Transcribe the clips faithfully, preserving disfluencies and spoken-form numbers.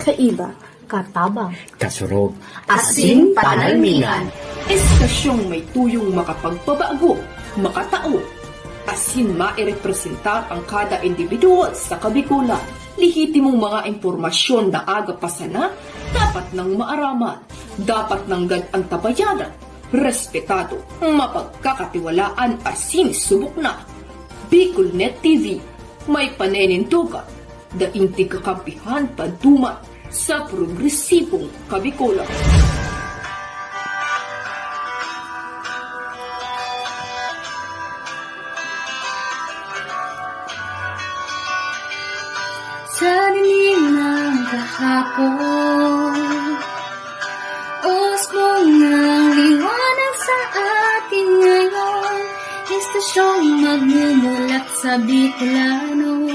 Kaiba, katabang, kasurog, asin panalmingan. Estasyong may tuyong makapagpabago, makatao, asin mairepresentar ang kada individual sa Kabikolan. Lehitimong mga impormasyon na aga pa sana, dapat nang maaraman, dapat nang gad-antabayanan, respetado, mapagkakatiwalaan asin subok na. Bicol Net T V, may paninindogan, daing tigkakampihan paduman sa progresibong Kabikolan. Sa dilim ng kahapon, usbong ng liwanag sa atin ngayon. Estasyong magmumulat sa Bicolano,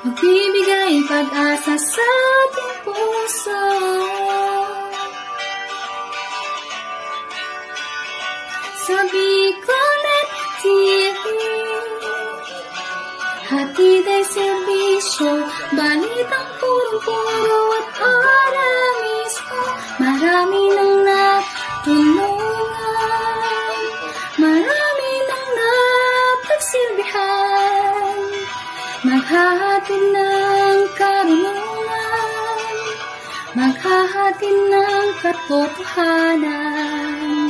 magbibigay pag-asa sa ating puso. Sa Bicolnet T V, hatid ay serbisyo, balitang punong-puno at ora mismo. Marami nang natulungan, marami nang napagsilbihan. Maghahatid ng karunungan, maghahatid ng katotohanan.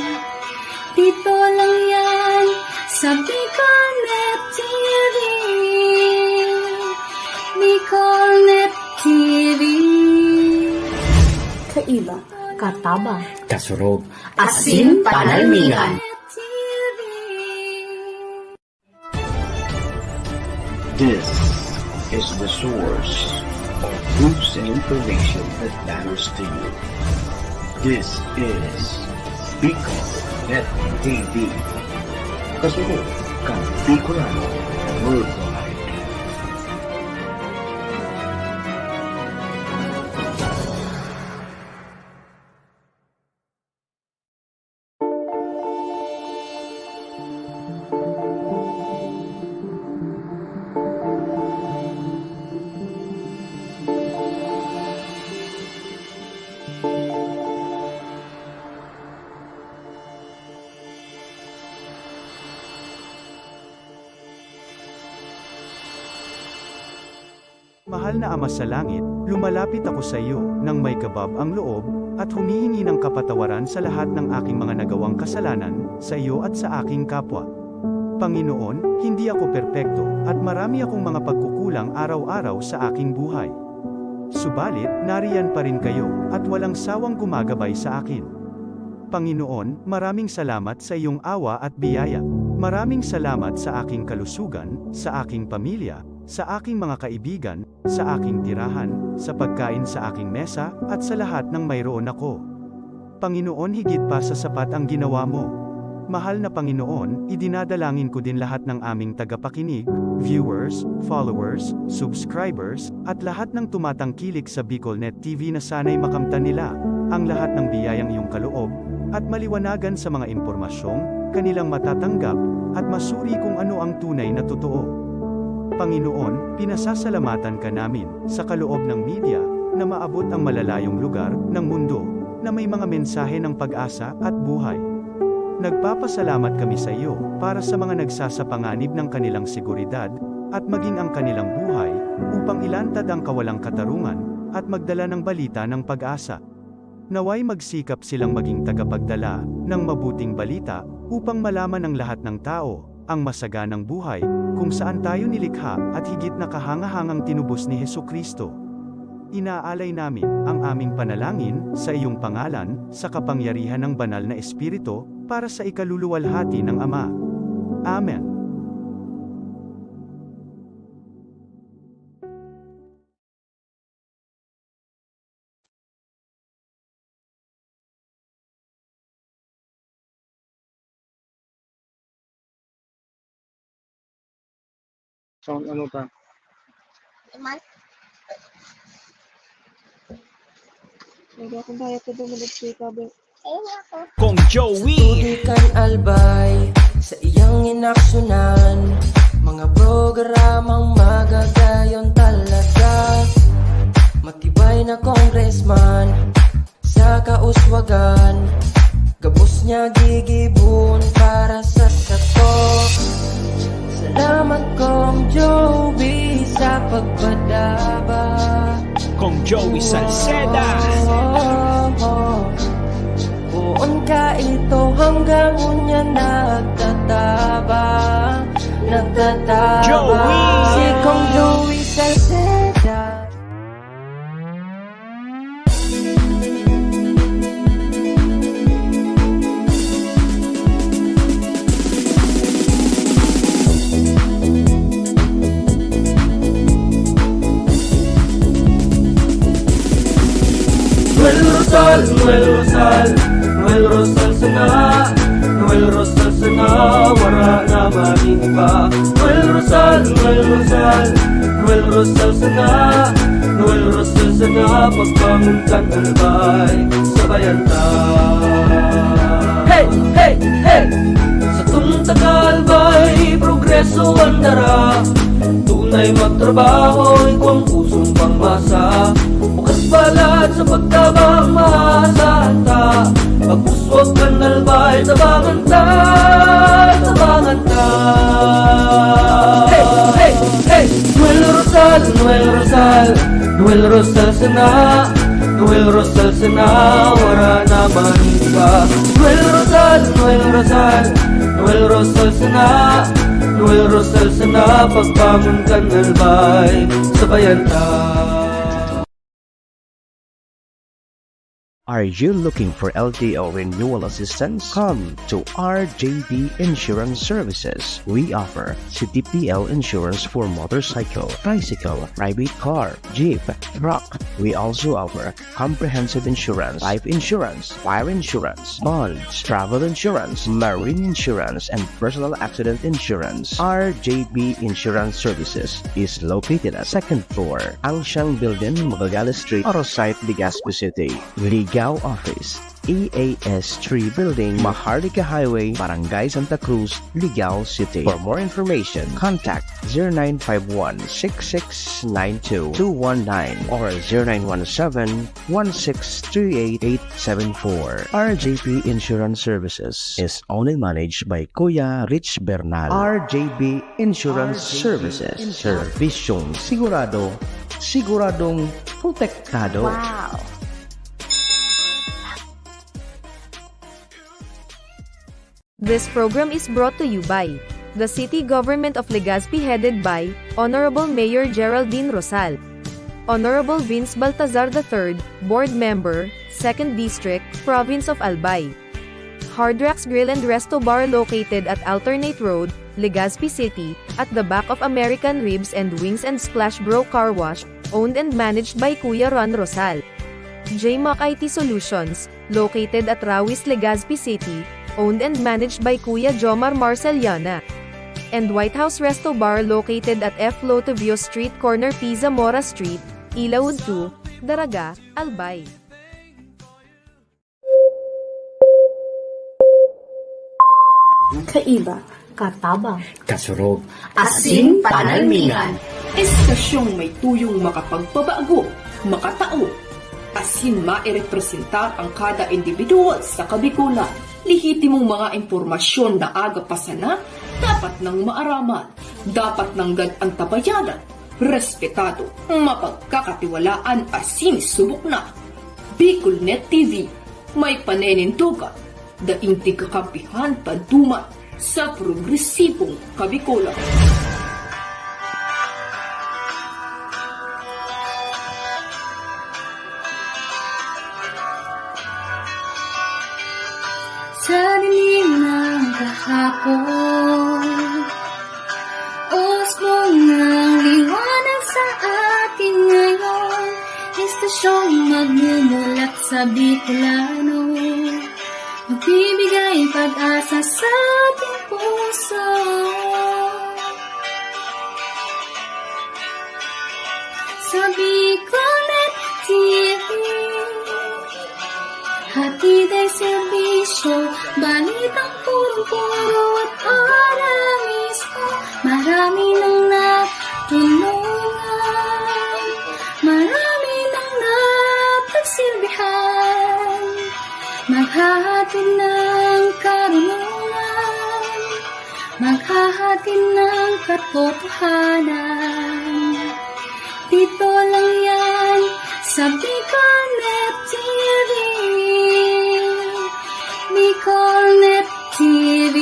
Dito lang yan sa Bicolnet T V. Bicolnet T V. Kaiba, katabang, kasurog, asin panalmingan. This is the source of news and information that matters to you. This is Bicol Net T V. Kasunod kan Bicolano Worldwide. Mahal na Ama sa Langit, lumalapit ako sa iyo nang may gabab ang loob at humihingi ng kapatawaran sa lahat ng aking mga nagawang kasalanan sa iyo at sa aking kapwa. Panginoon, hindi ako perpekto at marami akong mga pagkukulang araw-araw sa aking buhay. Subalit, nariyan pa rin kayo at walang sawang gumagabay sa akin. Panginoon, maraming salamat sa iyong awa at biyaya. Maraming salamat sa aking kalusugan, sa aking pamilya, sa aking mga kaibigan, sa aking tirahan, sa pagkain sa aking mesa, at sa lahat ng mayroon ako. Panginoon, higit pa sa sapat ang ginawa mo. Mahal na Panginoon, idinadalangin ko din lahat ng aming tagapakinig, viewers, followers, subscribers, at lahat ng tumatangkilik sa Bicolnet T V na sana'y makamtan nila ang lahat ng biyayang iyong kaloob at maliwanagan sa mga impormasyong kanilang matatanggap at masuri kung ano ang tunay na totoo. Panginoon, pinasasalamatan ka namin sa kaloob ng media na maabot ang malalayong lugar ng mundo na may mga mensahe ng pag-asa at buhay. Nagpapasalamat kami sa iyo para sa mga nagsasapanganib ng kanilang seguridad at maging ang kanilang buhay upang ilantad ang kawalang katarungan at magdala ng balita ng pag-asa. Nawa'y magsikap silang maging tagapagdala ng mabuting balita upang malaman ng lahat ng tao ang masaganang buhay kung saan tayo nilikha at higit na kahangahangang tinubos ni Jesu-Cristo. Inaalay namin ang aming panalangin sa iyong pangalan, sa kapangyarihan ng Banal na Espiritu, para sa ikaluluwalhati ng Ama. Amen. Sound ano pa? Iman? Wala akong bayad sa dumunod sa ikaw, be. Ayun nga ako. Kong Joey. Tutukan albay, Sa iyang inaksyonan, mga programang magagayon talaga. Matibay na congressman sa kauswagan, gabos niya gigibon para sa sato. Salamat, Cong Joey, sa pagpadaba. Cong Joey Salceda. Oh, oh, oh. Poon ka ito hanggang unya nagtatabang, nagtatabang. Joey! Si Cong Joey Salceda. Noel Rosal, Noel Rosal, Noel Rosal sana, Noel Rosal sana, wara na man iba. Noel Rosal, Noel Rosal, Noel Rosal sana, Noel Rosal sana, pagbangon kan Albay, sabayan ta. Hey, hey, hey! Satong taga Albay, progreso an dara. Tunay magtrabaho, igwang pusong pangmasa. Bukas balat sa pagtabang, maasahan ta. Pag-uswag kan Albay, tabangan ta, tabangan ta. Hey, hey, hey! Noel Rosal, Noel Rosal, Noel Rosal sana, Noel Rosal sana, wara na man iba. Noel Rosal, Noel Rosal, Noel Rosal sana, Noel Rosal sana, pagbangon kan Albay, sabayan ta. Are you looking for L T O renewal assistance? Come to R J B Insurance Services. We offer C T P L insurance for motorcycle, tricycle, private car, jeep, truck. We also offer comprehensive insurance, life insurance, fire insurance, bonds, travel insurance, marine insurance, and personal accident insurance. R J B Insurance Services is located at second floor, Angsiang Building, Magallanes Street, Arosite, Legazpi City. Ligao Office, E A S three Building, Maharlika Highway, Barangay Santa Cruz, Ligao City. For more information, contact zero nine five one six six nine two two one nine or zero nine one seven one six three eight eight seven four. R J P Insurance Services is owned and managed by Kuya Rich Bernal. R J P Insurance Services. Serbisyong sigurado, siguradong protektado. Wow! This program is brought to you by the City Government of Legazpi, headed by Honorable Mayor Geraldine Rosal, Honorable Vince Baltazar the third, Board Member, Second District, Province of Albay. Hard Rocks Grill and Resto Bar, located at Alternate Road, Legazpi City, at the back of American Ribs and Wings and Splash Bro Car Wash, owned and managed by Kuya Ron Rosal. J Mac I T Solutions, located at Rawis, Legazpi City, owned and managed by Kuya Jomar Marceliana. And White House Resto Bar, located at F Lotovio Street, corner P Zamora Street, Ilaud two, Daraga, Albay. Kaiba, katabang, kasurog, asin panalmingan. Estasyong may tuyong makapagpabago, makatao, asin mairepresentar ang kada individual sa Kabikolan. Lehitimong mga impormasyon na aga pa sana, dapat nang maaraman, dapat nanggad antabayanan, respetado, mapagkakatiwalaan asin subok na. BicolNet T V, may paninindogan, daing tigkakampihan, tanduman sa progresibong Kabikolan. Sa dilim ng kahapon, usbong ng liwanag sa atin ngayon. Estasyong magmumulat sa Bicolano, magbibigay pag-asa sa ating puso. Sa BicolNet T V, hatid ay serbisyo, balitang punong-puno at Ng karunungan, maghahati ng katotohanan. Dito lang yan sa Bicolnet T V. Bicolnet T V.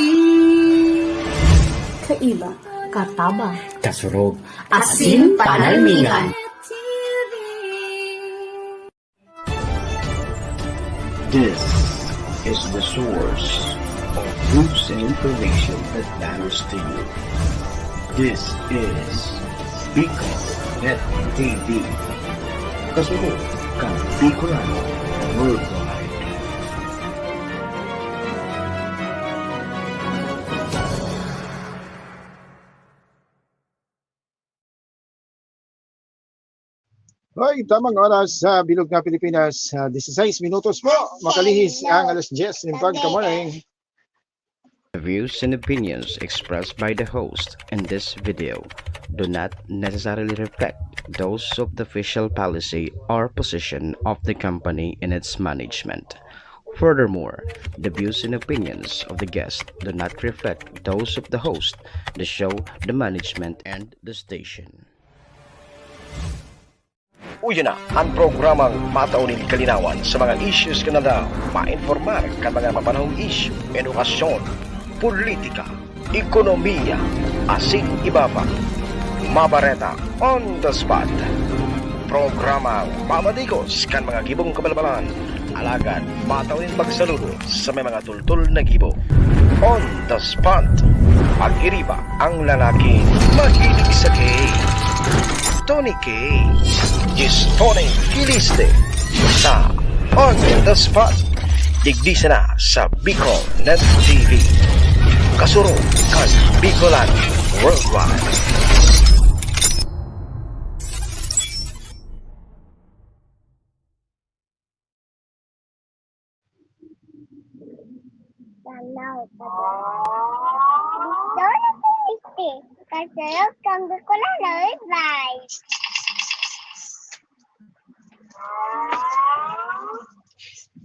Kaiba, katabang, kasurog, asin panalmingan. T V. This is the source of news and information that matters to you. This is Bicol Net T V. Kasunod kan Bicolano Worldwide. Hoy, tamang oras sa bilog na Pilipinas, ah, dieciséis minutos po. Makalihis ang alas diyes ng pagka-morning. The views and opinions expressed by the host in this video do not necessarily reflect those of the official policy or position of the company and its management. Furthermore, the views and opinions of the guest do not reflect those of the host, the show, the management, and the station. Uya na an programang matao nin kalinawan sa mga issues kan aldaw, mainformar kan mga mapanahong isyu, edukasyon, politika, ekonomiya, asin iba pa. Mabareta on the spot. Programang mamadigos kan mga gibong kabalbalan, alagad matao nin pagsaludo sa may mga tultol na gibo. On the spot. Pag-iriba ang lalaking mahilig sa K. Tony K. Gistone Kiliste sa On the Spot. Digdi sana sa Bicol Net T V. Kasurog kan Bicolan Worldwide. Dalaw, dalaw. Dalaw na po, este. Kasurog kan Bicolano Worldwide.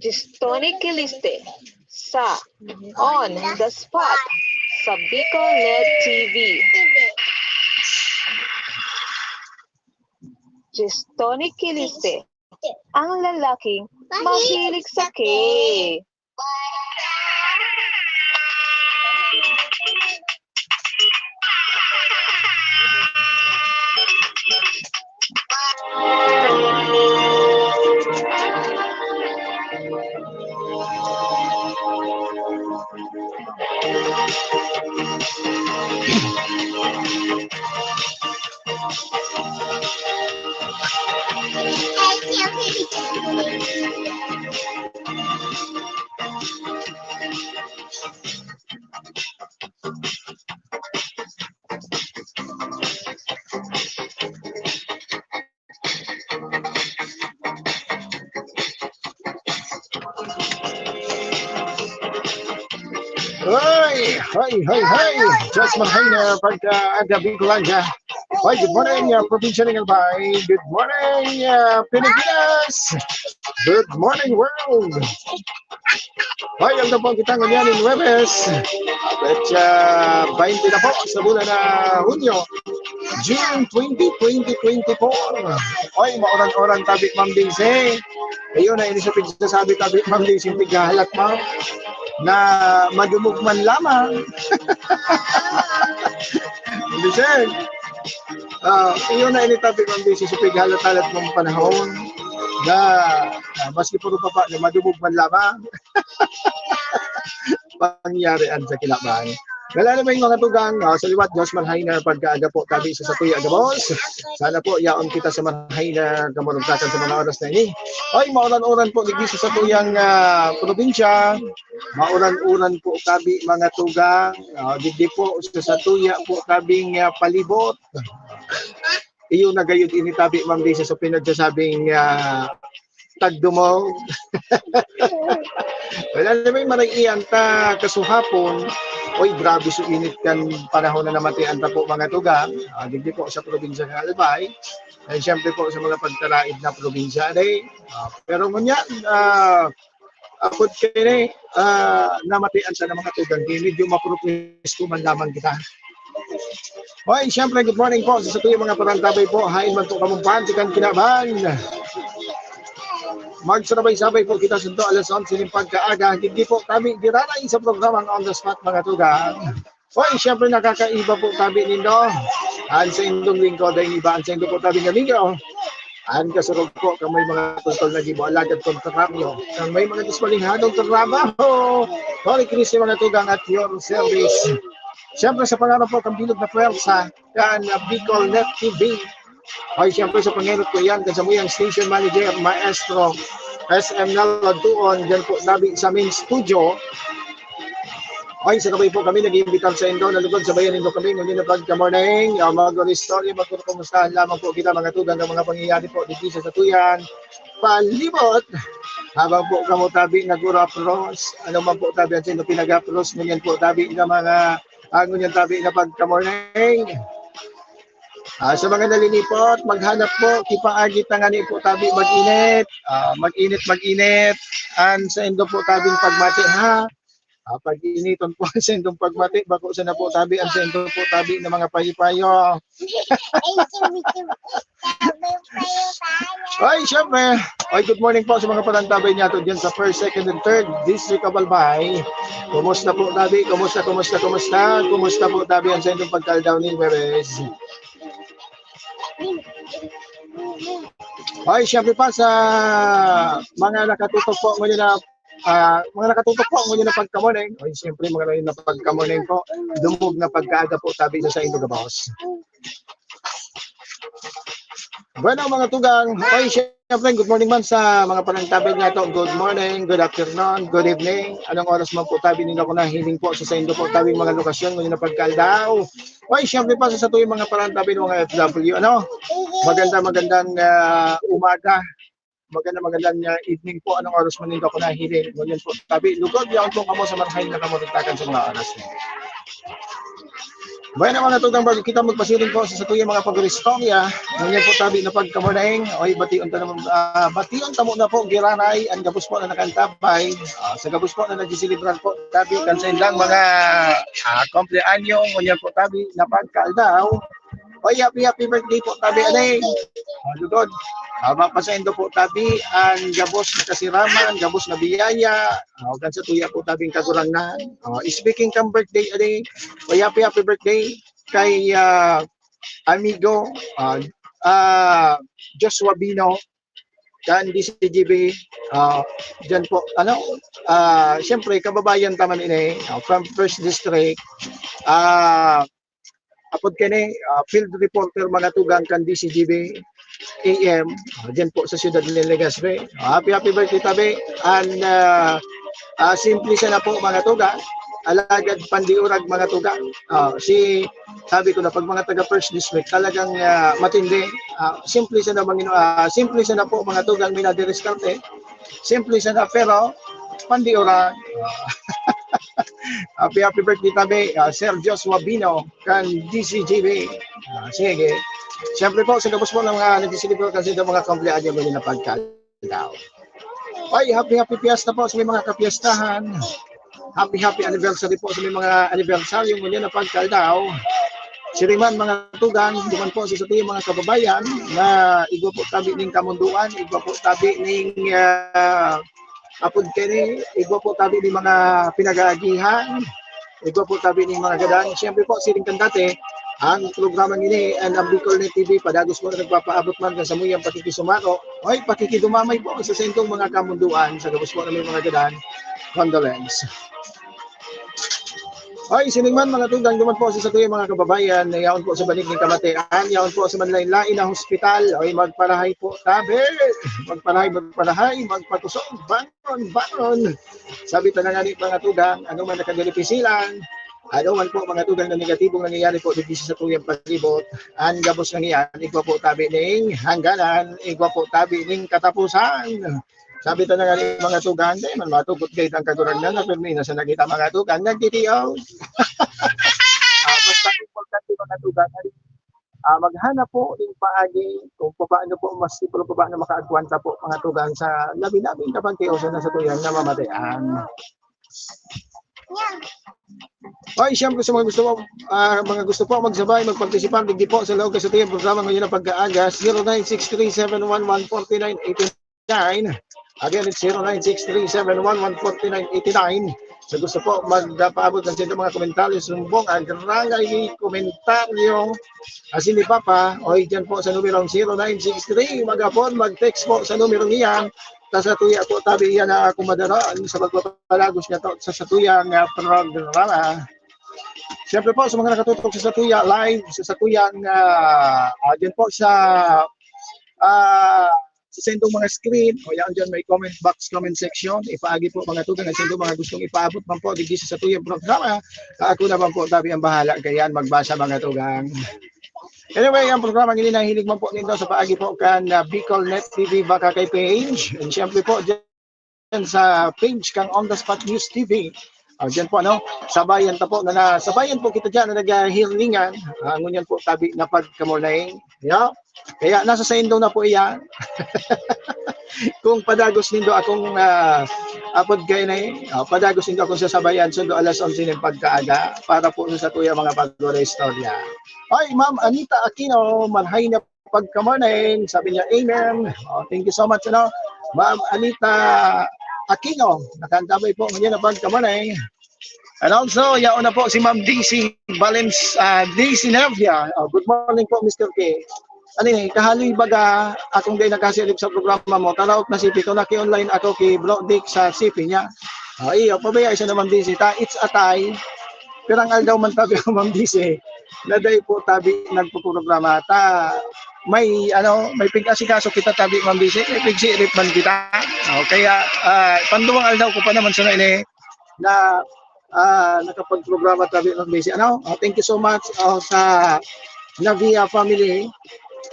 Gistone Kiliste sa On the Spot sa Bicol Net T V. Gistone Kiliste, ang lalaking mahilig sa K. Hoy! Hoy, hoy, hoy! Diyos marhay na pagkaaga, Bicolania. Hoy, good morning, uh, probinsya ng Albay. Good morning, uh, Pilipinas. Good morning, world. Hoy, ang tapong kitang ngunyan in Huwebes. Petsa twenty na po sa bulan na Hunyo. June twenty, twenty twenty-four. Hoy, mauran-uran tabi, Ma'am Daisy. Ayun na, ini sa pigsasabi tabi, Ma'am Daisy, yung pighahalat mo na madumog man lamang. Hindi, sir. Ah, iyo na ini tabi, Ma'am Daisy, sa pighalat-halat mong panahon na, ah, maski puro baba na madumog man lamang. Pangyayari an sa kinaban. Wala na may mga tugang, ah, sa liwat, Diyos marhay na pagkaaga po tabi sa satuya gabos. Sana po, yaon kita sa marhay na kamurugtakan sa mga oras na ini. Ay, mauran-uran po, digdi sa satuyang, ah, probinsya. Mauran-uran po tabi, mga tugang. Ah, digdi po sa satuya po tabing, ah, palibot. Iyo na gayud ini tabi, Ma'am Daisy, sa pinagsasabing, ah, tagdumog. Wala na may marag-iyan ta kasuhapon. Oy, grabe so init kan panahon na namatian ta po, mga tugang. Ah, digdi po sa probinsya ng Albay. And syempre po sa mga pagtaraid na probinsya, day. Ah, pero ngunyan, ah, apod kini, ah, namatian ta na mga tugang, di medyo mapropresko man lamang kita. Hoy, siyempre, good morning po sa satuyang mga parantabay po. Hain man po kamong pan, tikan kinaban. Magsabay-sabay po kita sunto alas onse nin pagkaaga. Hindi po kami giraray sa programang On the Spot, mga tugang. Hoy, siyempre, nakakaiba po tabi nindo. An sa indong lingkod ay iba, an sa indo po tabi ng amigo. An kasurog po, kang may mga tungkol na gibo, alagad kontraryo. Kang may mga dismalinghanong trabaho. Holy Christ, mga tugang at your service. Siyempre, sa pangarap po, kang bilog na pwersa, kan Bicol Net T V. Ay, siyempre, sa pangarap ko yan, kan samuyang station manager, maestro, S M Nalagtuon, dyan po, tabi sa main studio. Ay, sa gabay po kami nag-iimbitar sa indo, na lugod sabayan nindo kami, ngunyan na pagka-morning, ah, mag-istorya, magkumustahan lamang po kita, mga tugang, ng mga pangyayari po, dito sa satuyan, palibot. Habang po kamo tabi nag-urapros, ano man po tabi ang sino pinag-apros, ngunyan po tabi ng mga, ah, ngunyan tabi na pagka-morning. Ah, sa mga nalilipot, maghanap po, kipaagi tangani po tabi mag-init. Ah, mag-init, mag-init. An sa indo po tabing pagmati, ha? Ah, pag-initon po sa indong pagmati, bako sana po tabi, an sa indo po tabi ng mga payo-payo. Ay, siyempre. Ay, good morning po sa mga parantabay niya to dyan sa first, second, and third District of Albay. Kumusta po, tabi? Kumusta, kumusta, kumusta? Kumusta po, tabi, ang sa indong pagkaldaw ni Webes? Ay, siyempre pa sa mga nakatutok po ngunyan na, ah, mga nakatutok po ngunyan na pagka-morning. Ay, siyempre, mga ngunyan na pagka-morning po. Dumog na pagkaaga po, tabi sa sa indo gabos. Bueno, mga tugang. Ay, siyempre, good morning man sa mga panantabig nato. Good morning, good afternoon, good evening. Anong oras man po tabi nila ko nahiling po sa sa indo po tabing mga lokasyon ngunyan na pagkaldaw. Ay, siyempre pa sa satuyang mga parantabi ng mga F W, ano? Maganda, magandang, ah, umaga. Maganda, magandang, ah, evening po. Anong oras man ninyo ako nahiling? Ngunyan po, tabi, lugod, yaon po kamo sa marhay na kamuritakan sa mga oras na. Bueno, mga tugang, bago kita magpasiring po sa satuyang mga pag-istorya, ngunyan po tabi na pagkamorning, oy, bation ta naman, ah, bation ta muna po, giraray, ang gabos po na nakantabay, ah, sa gabos po na nagsiselebrar po, tabi, kan sa indang mga, ah, kumpleanyo, ngunyan po tabi na pagkaaldaw, oy, happy, happy birthday po, tabi, anay. Ah, lugod. Ah, mapasaindo po, tabi, ang gabos na kasiraman, ang gabos na biyaya, ah, kan sa tuya po, tabing kagurangnan. Ah, speaking kan birthday, anay, oy, happy, happy birthday kay, ah, amigo, ah, ah, Joshua Bino, kan D C G B, ah, dyan po, ano, ah, siyempre, kababayan ta man ini, ah, from First District, ah, apod kini, ah, field reporter, mga tugang, kan D C G B A M, ah, dyan po sa siyudad ni Legazpi. Ah, happy, happy birthday, tabi. And, ah, ah, simple sana po, mga tugang. Alagad pandiurag, mga tugang. Ah, si, sabi ko na, pag mga taga First District, talagang, ah, matindi. Ah, simple sana, mangino-, ah, simple sana po, mga tugang, minadiskarte. Simple sana, pero pandiurag. Ah, happy, happy birthday, tabi, ah, Sir Joshua Bino, kan D C G B. Ah, sige. Siyempre po, sa gabos po ng mga nagsiselebrar kasi ng mga kumpleanyo, ngunyan na pagkaaldaw. Ay, happy, happy fiesta po sa may mga kapiestahan. Happy, happy anniversary po sa may mga anibersaryo ngunyan na pagkaaldaw. Siring man, mga tugang, duman po sa satuyang mga kababayan na igwa po tabi ning kamunduan, igwa po tabi ning, ah, apod kini, igwa po tabi ning mga pinag-aagihan, igwa po tabi ning mga gadan. Siyempre po, siring kan dati, ang programa ngini, and ang Bicol Net T V, padagos po na nagpapaabot man kan samuyang pakikisumaro, oy, pakikidumamay po sa saindong mga kamunduan, sa gabos po na may mga gadan. Condolence. Oy, sining man, mga tugang, duman po sa satuyang mga kababayan na yaon po sa banig ng kamatian, yaon po sa manlain-lain na hospital. Oy, magparahay po, tabi. Magparahay, magparahay, magpakusog, bangon, bangon. Sabi ta na nga ni, mga tugang, ano man nakagalipi silang, ano man po, mga tugang, na negatibong nangyayari po dito sa satuyang palibot, ang gabos na iyan, igwa po tabi ning hangganan, igwa po tabi ning katapusan. Sabi ta na nga ni, mga tugang, di man matugot kayo ang kagurangnan na permi na sa nakita, mga tugang, nagtitiyaw. Ah, basta importante, mga tugang, Ah, maghanap po ning paagi kung papaano po mas sipro, papaano makaagwanta po mga tugang sa labi-labi na pagkioso na satuyang namamatayan. Ay, siyempre sa mga gusto po, ah, mga gusto po magsabay, magpartisipar, digdi po sa laog ka satuyang programa ngayon na pagkaaga, zero nine six three seven one one forty nine eighty nine. Again, it's zero nine six three seven one one forty nine eighty nine. So gusto po magpaabot ng siyento mga komentaryo, sumbong, agrangay, komentaryo, asin ni Papa, o dyan po sa numerong zero nine six three, magapon, mag-text po sa numerong iyan. Ta satuya po tabi iyan na ako madaran sa pagpapalagos niya to sa satuyang ah, programa. Siyempre po, sa mga nakatutok sa satuya live, sa satuyang, ah, ah, dyan po sa ah, sa sendong mga screen, o yan dyan may comment box, comment section, ipaagi po mga tugang, at sendong mga gustong ipaabot man po, digdi sa satuyang programa, ako naman po, tabi ang bahala, kayan, magbasa mga tugang. Anyway, ang programa ini nahilig man po nindo sa paagi po kan ah, Bicol Net T V baka kay page. And siyempre po, dyan sa page kang On The Spot News T V. Ah, dyan po, ano, sabayan ta po na, na sabayan po kita dyan na naghihilingan. Ah, ngunyan po, tabi na pagkamorning. Yeah? Kaya nasa saindo na po iyan. Kung padagos nindo akong ah, apod kayo na eh, ah, padagos nindo akong sasabayan sundo alas onse ng pagkaaga para po sa tuya mga pagwala istorya. Ay, Ma'am Anita Aquino, marhay na pagkamorning. Sabi niya, "Amen." Oh, thank you so much, ano, Ma'am Anita Aquino. Nakantabay po ngayon na pagkamorning. And also, yaon na po si Ma'am D C Valens, ah, D C Nervia. Oh, good morning po, Mister K. Ano ni, kahaloy baga, akong day nagkasilip sa programa mo, taraot na sipi ko, naki-online ako kay Bro Dick sa sipi niya. Oh, iyo, pabaya isa na Ma'am D C. Ta, it's a tie. Pirang aldaw man tabi ako, Ma'am D C. Na dai po tabi nagpuprograma. Ta, may, ano, may pig-asikaso kita tabi, Ma'am D C. May pig-sirip man kita. Oh, kaya, ah, panduwang aldaw ko pa naman sa ini na ah, nakapagprograma tabi, Ma'am Daisy. Ano? Ah, thank you so much, ah, sa Navia family.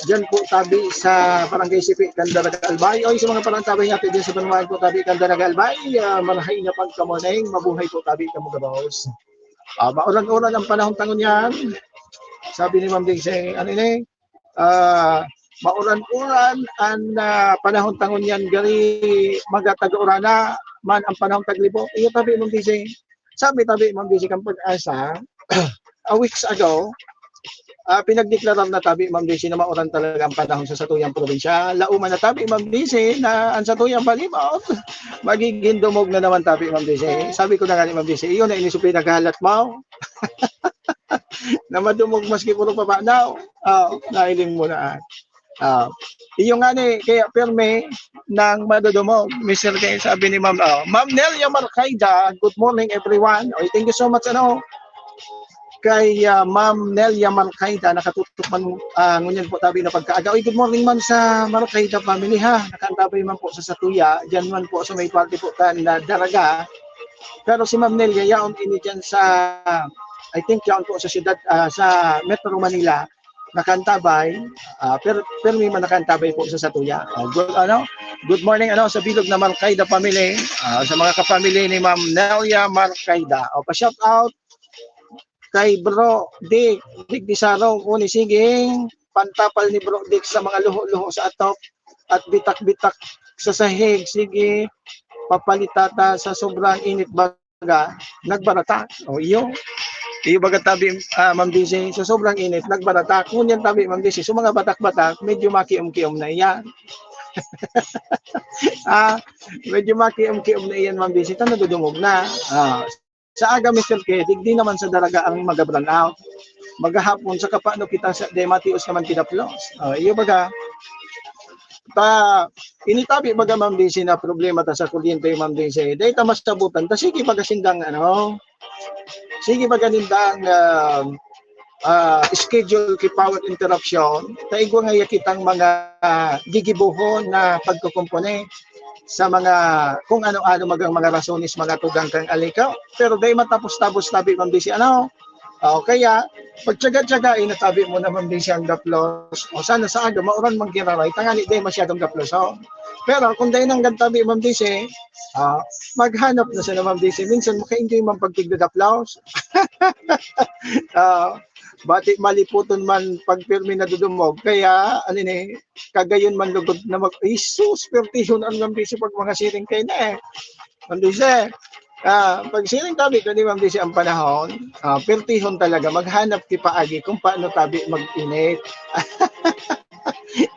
Diyan po tabi sa Barangay Sipi, Candaraga, Albay. Oy, sa mga parang tabi nga diyan sa Banwaan po tabi, Candaraga, Albay. Ah, marhay na pagkamorning, mabuhay po tabi kamo, gabos. Ah, mauran-uran ang panahon tangon yan. Sabi ni Ma'am Daisy, ano ini? Ah, mauran-uran an ah, panahon tangon yan, gari maga tag-urana man ang panahon taglibok. Iyo tabi, Ma'am Daisy. Sabi tabi, Ma'am Daisy, kan Pag-asa, a weeks ago, ah, pinagdeklarar na tabi, Ma'am Daisy, na mauran talaga ang panahon sa satuyang probinsya. Lauman na tabi, Ma'am Daisy, na ang satuyang balibot, magiging dumog na naman tabi, Ma'am Daisy. Sabi ko na nga ni Ma'am Daisy, iyon na ini so pinaghalat mo. Na madumog maski puro pabanaw. Ah, nahiling mo na. Ah, iyo nga ni, kaya pirmi nang madudumog, Mister K, sabi ni Ma'am. Oh, Ma'am Nelia Marcaida, good morning everyone. Oy, thank you so much, ano, kay ah, Ma'am Nelia Marcaida, nakatutok man ah, ngunyan po tabi na pagkaaga. Oy, good morning man sa Marcaida family ha. Nakantabay man po sa Satuya, diyan man po sa may parte po kan ah, Daraga. Pero si Ma'am Nelia, yaon ini diyan sa, I think, yaon po sa siyudad, ah, sa Metro Manila, nakantabay, ah, per, permi man nakantabay po sa Satuya. Oh, good, ano? Good morning, ano, sa bilog na Marcaida family, ah, sa mga kapamilya ni Ma'am Nelia Marcaida. O, pa-shout out kay Bro Dick, Dick Disaro, kuni sige, pantapal ni Bro Dick sa mga luho-luho sa atop at bitak-bitak sa sahig. Sige, papalitata sa sobrang init baga, nagbaratak. O, iyo. Iyo baga tabi, ah, Ma'am D C, sa sobrang init, nagbaratak. Ngunyan tabi, Ma'am D C, so mga batak-batak, medyo makiom-kiom na iyan. Ah, medyo makiom-kiom na iyan, Ma'am D C, ta nadudungog na. Ah, sa aga, Mister K, digdi naman sa Daraga ang mag-brown out. Maghapon, sa kapano kita sa, de, matios naman kita plus. Ah, iyo baga, ta, ini tabi baga, Ma'am D C, na problema ta sa kuryente, Ma'am D C. Dahil ta masabutan, ta sige baga sindang, ano, sige baga nindang, ah, ah, schedule ki power interruption, ta igwa ngaya kitang mga gigibohon na pagkukumpuni sa mga kung ano-ano magang mga rasones, mga tugang kan alikaw. Pero dai matapos-tapos tabi, Ma'am D C, ano? O kaya, pagtyaga-tyaga, inatabi mo na, Ma'am D C, ang daplos. O sana sa aga, mauran man giraray, tangani dai masyadong daplos, o. Pero kung dai nanggad tabi, Ma'am Daisy, ah, maghanap na sana, Ma'am Daisy. Minsan maka-enjoy man pag tigdadaplaw. Ah, bati malipoton man pag pirmi nadudumog. Kaya, ano ni, kagayon man lugod na mag-, Jesus, pertihon an Ma'am Daisy pag mga siring kayo na eh. Ma'am Daisy, ah, pag siring tabi ko ni Ma'am Daisy ang panahon, ah, pertihon talaga, maghanap ki paagi kung paano tabi mag-init.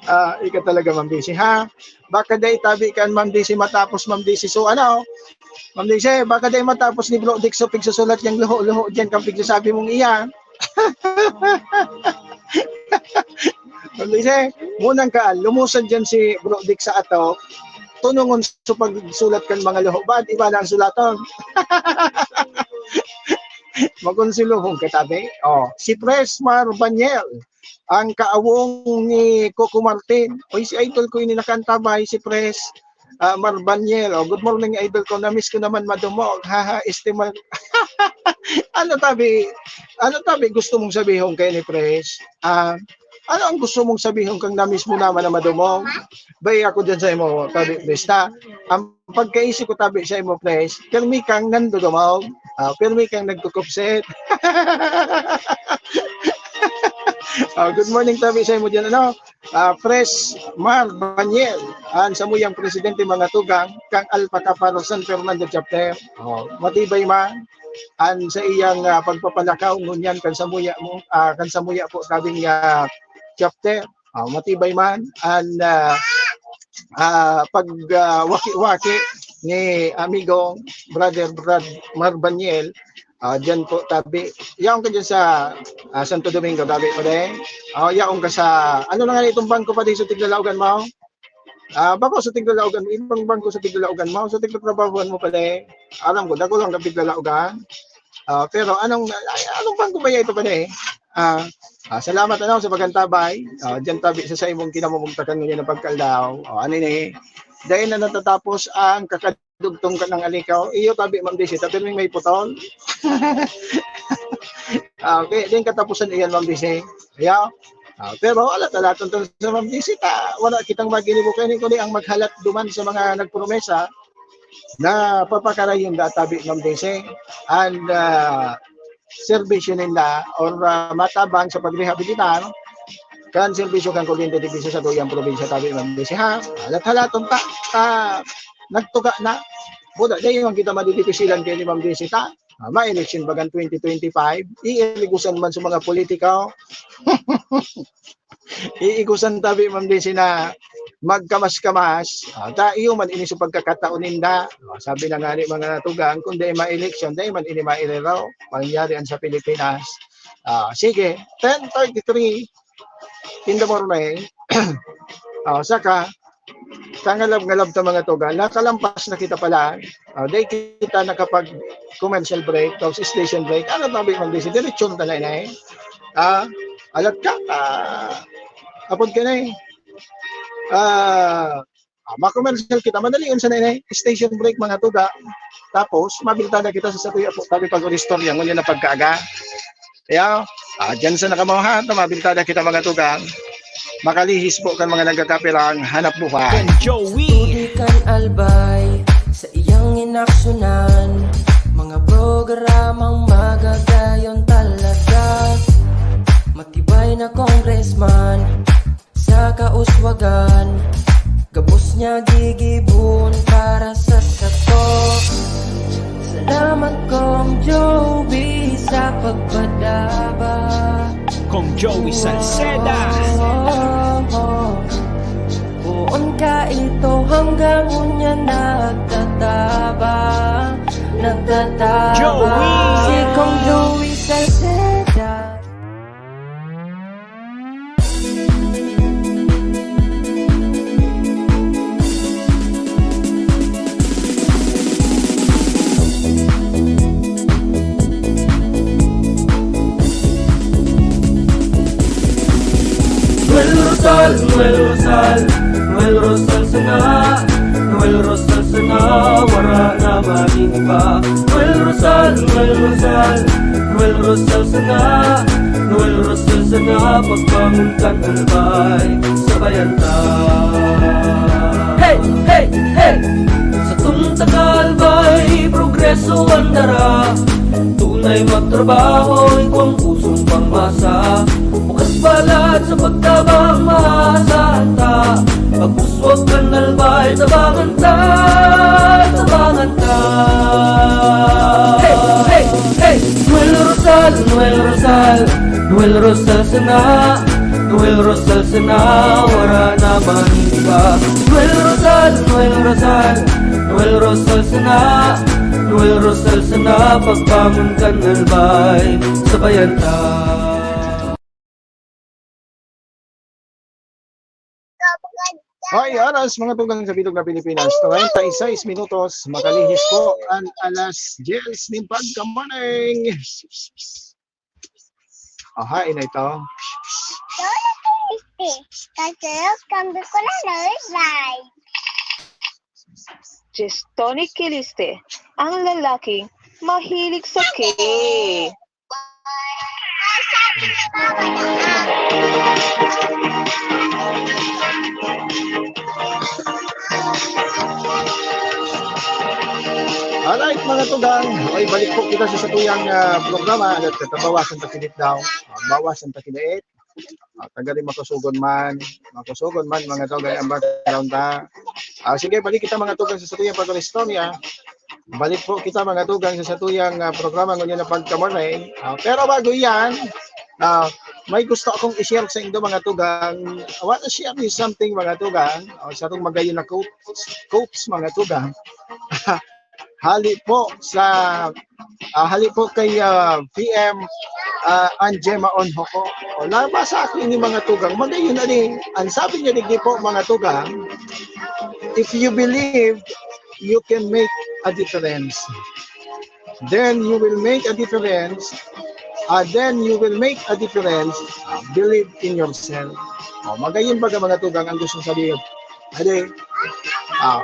Ah, ika talaga, Ma'am Daisy, ha? Baka dai tabi kan Ma'am Daisy matapos, Ma'am Daisy. So, ano, Ma'am Daisy, baka dai matapos ni Bro Dix so pigsusulat niyang luho-luho diyan kan pigsasabi mong iyan. Ma'am Daisy, munang ka, lumusad diyan si Bro Dix sa ato, tunungon sa pagsulat kan mga luho. Baad iba na ang sulaton? Makonsulohon ka tabi. Oh, si Pres Mar Banyel, ang kaawong ni Coco Martin. Oy, si idol ko ini nakantabay, si Pres, ah, Mar Banyel. Oh, good morning, idol ko. Namiss ko naman madumog. Haha, estimal. Ano tabi, ano tabi gusto mong sabihon kay ni Pres? Ah, ano ang gusto mong sabihon kang namiss mo naman na madumog? Bay ako dyan sa imo, tabi, Pres, ta. Ang pagkaisip ko tabi sa imo, Pres, pirmi kang nandudumog. Ah, pirmi kang nagkukupsit. Ah, good morning tabi sa imo dyan, ano? Ah, Pres Mar Banyel, an samuyang presidente, mga tugang, kang Alpha Kappa San Fernando Chapter. Oh, matibay man an sa iyang, ah, pagpapalakaw ngunyan kan samuya mo, ah, kan samuya po tabing, ah, chapter. Ah, matibay man an, ah, ah, pag, ah, waki-waki ni amigo, brother Brad Mar Banyel. Ah, diyan po tabi. Yaon ka diyan sa, ah, Santo Domingo, tabi pa din. Ah, yaon ka sa, ano na nga itong bangko pa din sa Tiglalaogan mo? Ah, bako sa Tiglalaogan mo, ibang bangko sa Tiglalaogan mo, sa tigtrabahuan mo pala eh. Alam ko, dako lang ka Tiglalaogan. Ah, pero anong, ay, anong bangko ba ito pala eh? Ah, ah, salamat ano sa pagantabay. Ah, diyan tabi sa, sa imong kinamumugtakan ngayon ng pagkaldaw. Oh, ano ini? Dahil na natatapos ang kakadugtong ka ng alikaw. Iyo tabi, Ma'am Daisy, tabi may putol. Ah, okay, din katapusan iyan, Ma'am Daisy. Yeah. Ah, pero wala talaton to sa Ma'am Daisy, ta, wala kitang maginibo kaini, kundi ang maghalat duman sa mga nagpromesa na papakarayon da tabi, Ma'am Daisy. And, ah, serbisyo ninda or, ah, matabang sa pagrehabilitar kan serbisyo kan kuryente digdi sa satuyang probinsya tabi, Ma'am Daisy, ha? Halat-halaton ta, ta, nagtuga na. Buda, dai man kita madidipisilan kay ni Ma'am Daisy, ta. Ah, ma-election bagan twenty twenty-five, iirigusan man sa mga politiko. Iigusan tabi, Ma'am Daisy, na magkamas-kamas. Ah, ta, iyo man ini sa pagkakataon ninda. Ah, sabi na nga ni mga natugang, kung dai ma-election, dai man ini mairiraw. Pangyayari an sa Pilipinas. Ah, sige, ten thirty-three in the morning. Ah, saka, kangalab-ngalab ta mga tugang, nakalampas na kita pala. Ah, dai kita nakapag commercial break, tapos station break. Ano tabi, Ma'am Daisy? Diretsyon ta na ini. Ah, alat ka, ah, apod ka na eh. Ah, ah, ma-commercial kita. Madali yun sa na ini. Station break, mga tugang. Tapos, mabilta na kita sa satuya po. Tabi pag-oristorya, ngunyan na pagkaaga. Kaya, ah, dyan sa nakamawahan, mabilta na kita, mga tugang. Makalihis po kan mga nagkakapirang hanap buhay. Kan Joey. Tubig kan Albay, sa iyang inaksyonan, mga programang magagayon talaga. Matibay na congressman, sa kauswagan, gabos niya gigibon para sa sato. Salamat, Kong Joey, sa pagpadaba. Kong Joey Salceda. Poon ka ito hanggang unya nagtataba, nagtataba. Joey. Si Kong Joey Salceda. Noel Rosal, Noel Rosal, Noel Rosal sana, Noel Rosal sana, wara na magin iba. Noel Rosal, Noel Rosal, Noel Rosal sana, Noel Rosal sana, pagbangon kan Albay, sabayan ta. Hey! Hey! Sa tungtakal ba'y progreso ang dara? Tunay magtrabaho, ikaw ang pusong pangmasa. Bukas palad sa pagtabang, maasahan ta. Pagpuswag kan albay, tabangan ta, tabangan ta. Hey! Hey! Hey! Noel Rosal, Noel Rosal, Noel Rosal sana. Noel Rosal sana, wala na man iba. Noel Rosal, Noel Rosal, Noel Rosal sana. Noel Rosal sana, pagbangon kan albay, sabayan ta. Hoy, oras, mga tugang sa bilog na Pilipinas, treinta y seis minutos, makalihis po ang alas diyes nin pagka-morning. Aha, ina ito. Kasi kami ko na naisay. Jess Tony Kiliste, ang lalaking mahilig sa cake. Alright, mga tugang, okay, balik po kita sa satuyang, ah, programa. At katabawasan ta kinit daw, bawasan ta kinait. Ah, tagadi makusugon man, makusugon man, mga tugang, ang background ta. Ah, sige, balik kita, mga tugang, sa satuyang pag-istorya. Balik po kita, mga tugang, sa satuyang, ah, programa ngunyan na pagkamorning. Ah, pero bago yan, ah, may gusto akong i-share sa indo, mga tugang. I want to share you something, mga tugang. O, sa itong magayon na quotes, quotes, mga tugang. Hali po sa, ah, hali po kay, ah, P M, ah, Anjema Onhoko. O, nabasa ko ini, mga tugang. Magayon na ni. Ang sabi niya digdi po, mga tugang, "If you believe, you can make a difference. Then you will make a difference. Ah, then you will make a difference. Ah, believe in yourself." O, magayon baga, mga tugang, ang gusto sabihin. Ade, ah,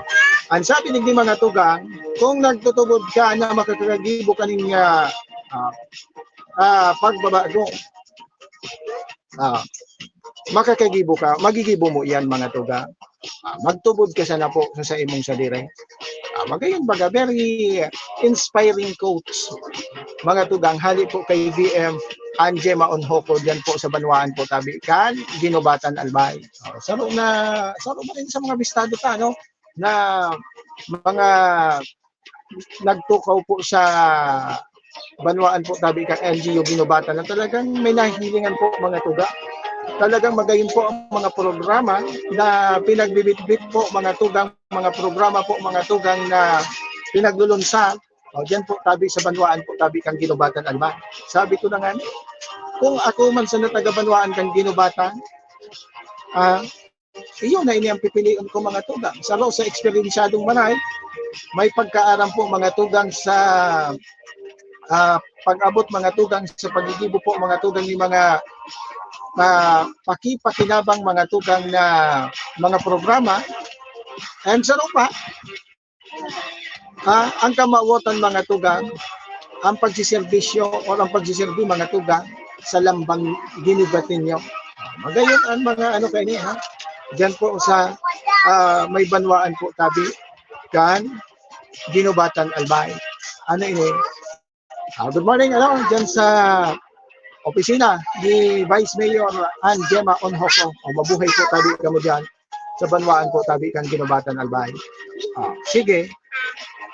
ang sabi digdi, mga tugang, kung nagtutubod ka na makakagibo ka ning, ah, ah, ah, pagbabago, ah, makakagibo ka, magigibo mo iyan, mga tugang. Ah, magtubod ka sana po sa, sa imong sadiri. Ah, magayon baga, very inspiring quotes, mga tugang, hali po kay V M Anjema Onhoko, diyan po sa banwaan po tabi kan Ginubatan, Albay. Ah, saro na, saro na rin sa mga bistado ta, no, na mga nagtukaw po sa banwaan po tabi kan L G U Ginubatan na talagang may nahihilingan po, mga tugang. Talagang magayon po ang mga programa na pinagbibitbit po, mga tugang, mga programa po, mga tugang, na pinaglulunsad. O, diyan po tabi sa banwaan po tabi kan Ginubatan, Albay. Sabi ko na nga, kung ako man sana taga banwaan kan Ginubatan, ah, iyo na ini ang pipilion ko, mga tugang. Saro sa eksperyensyadong manay, may pagkaaram po, mga tugang, sa, ah, pag-abot, mga tugang, sa paggigibo po, mga tugang, ni mga, ah, pakipakinabang, mga tugang, na mga programa. And saro pa, ah, ang kamawotan, mga tugang, ang pagsiserbisyo o ang pagsiserbi, mga tugang, sa lambang ginubat ninyo. Magayon ang mga ano kaini, ha? Diyan po sa, ah, may banwaan po tabi kan Ginubatan, Albay. Ano ini? Ah, good morning, ano, diyan sa opisina ni Vice Mayor Ann Gemma Onhoco. O, mabuhay po tabi kamo diyan sa banwaan po tabi kan Ginubatan, Albay. Ah, sige.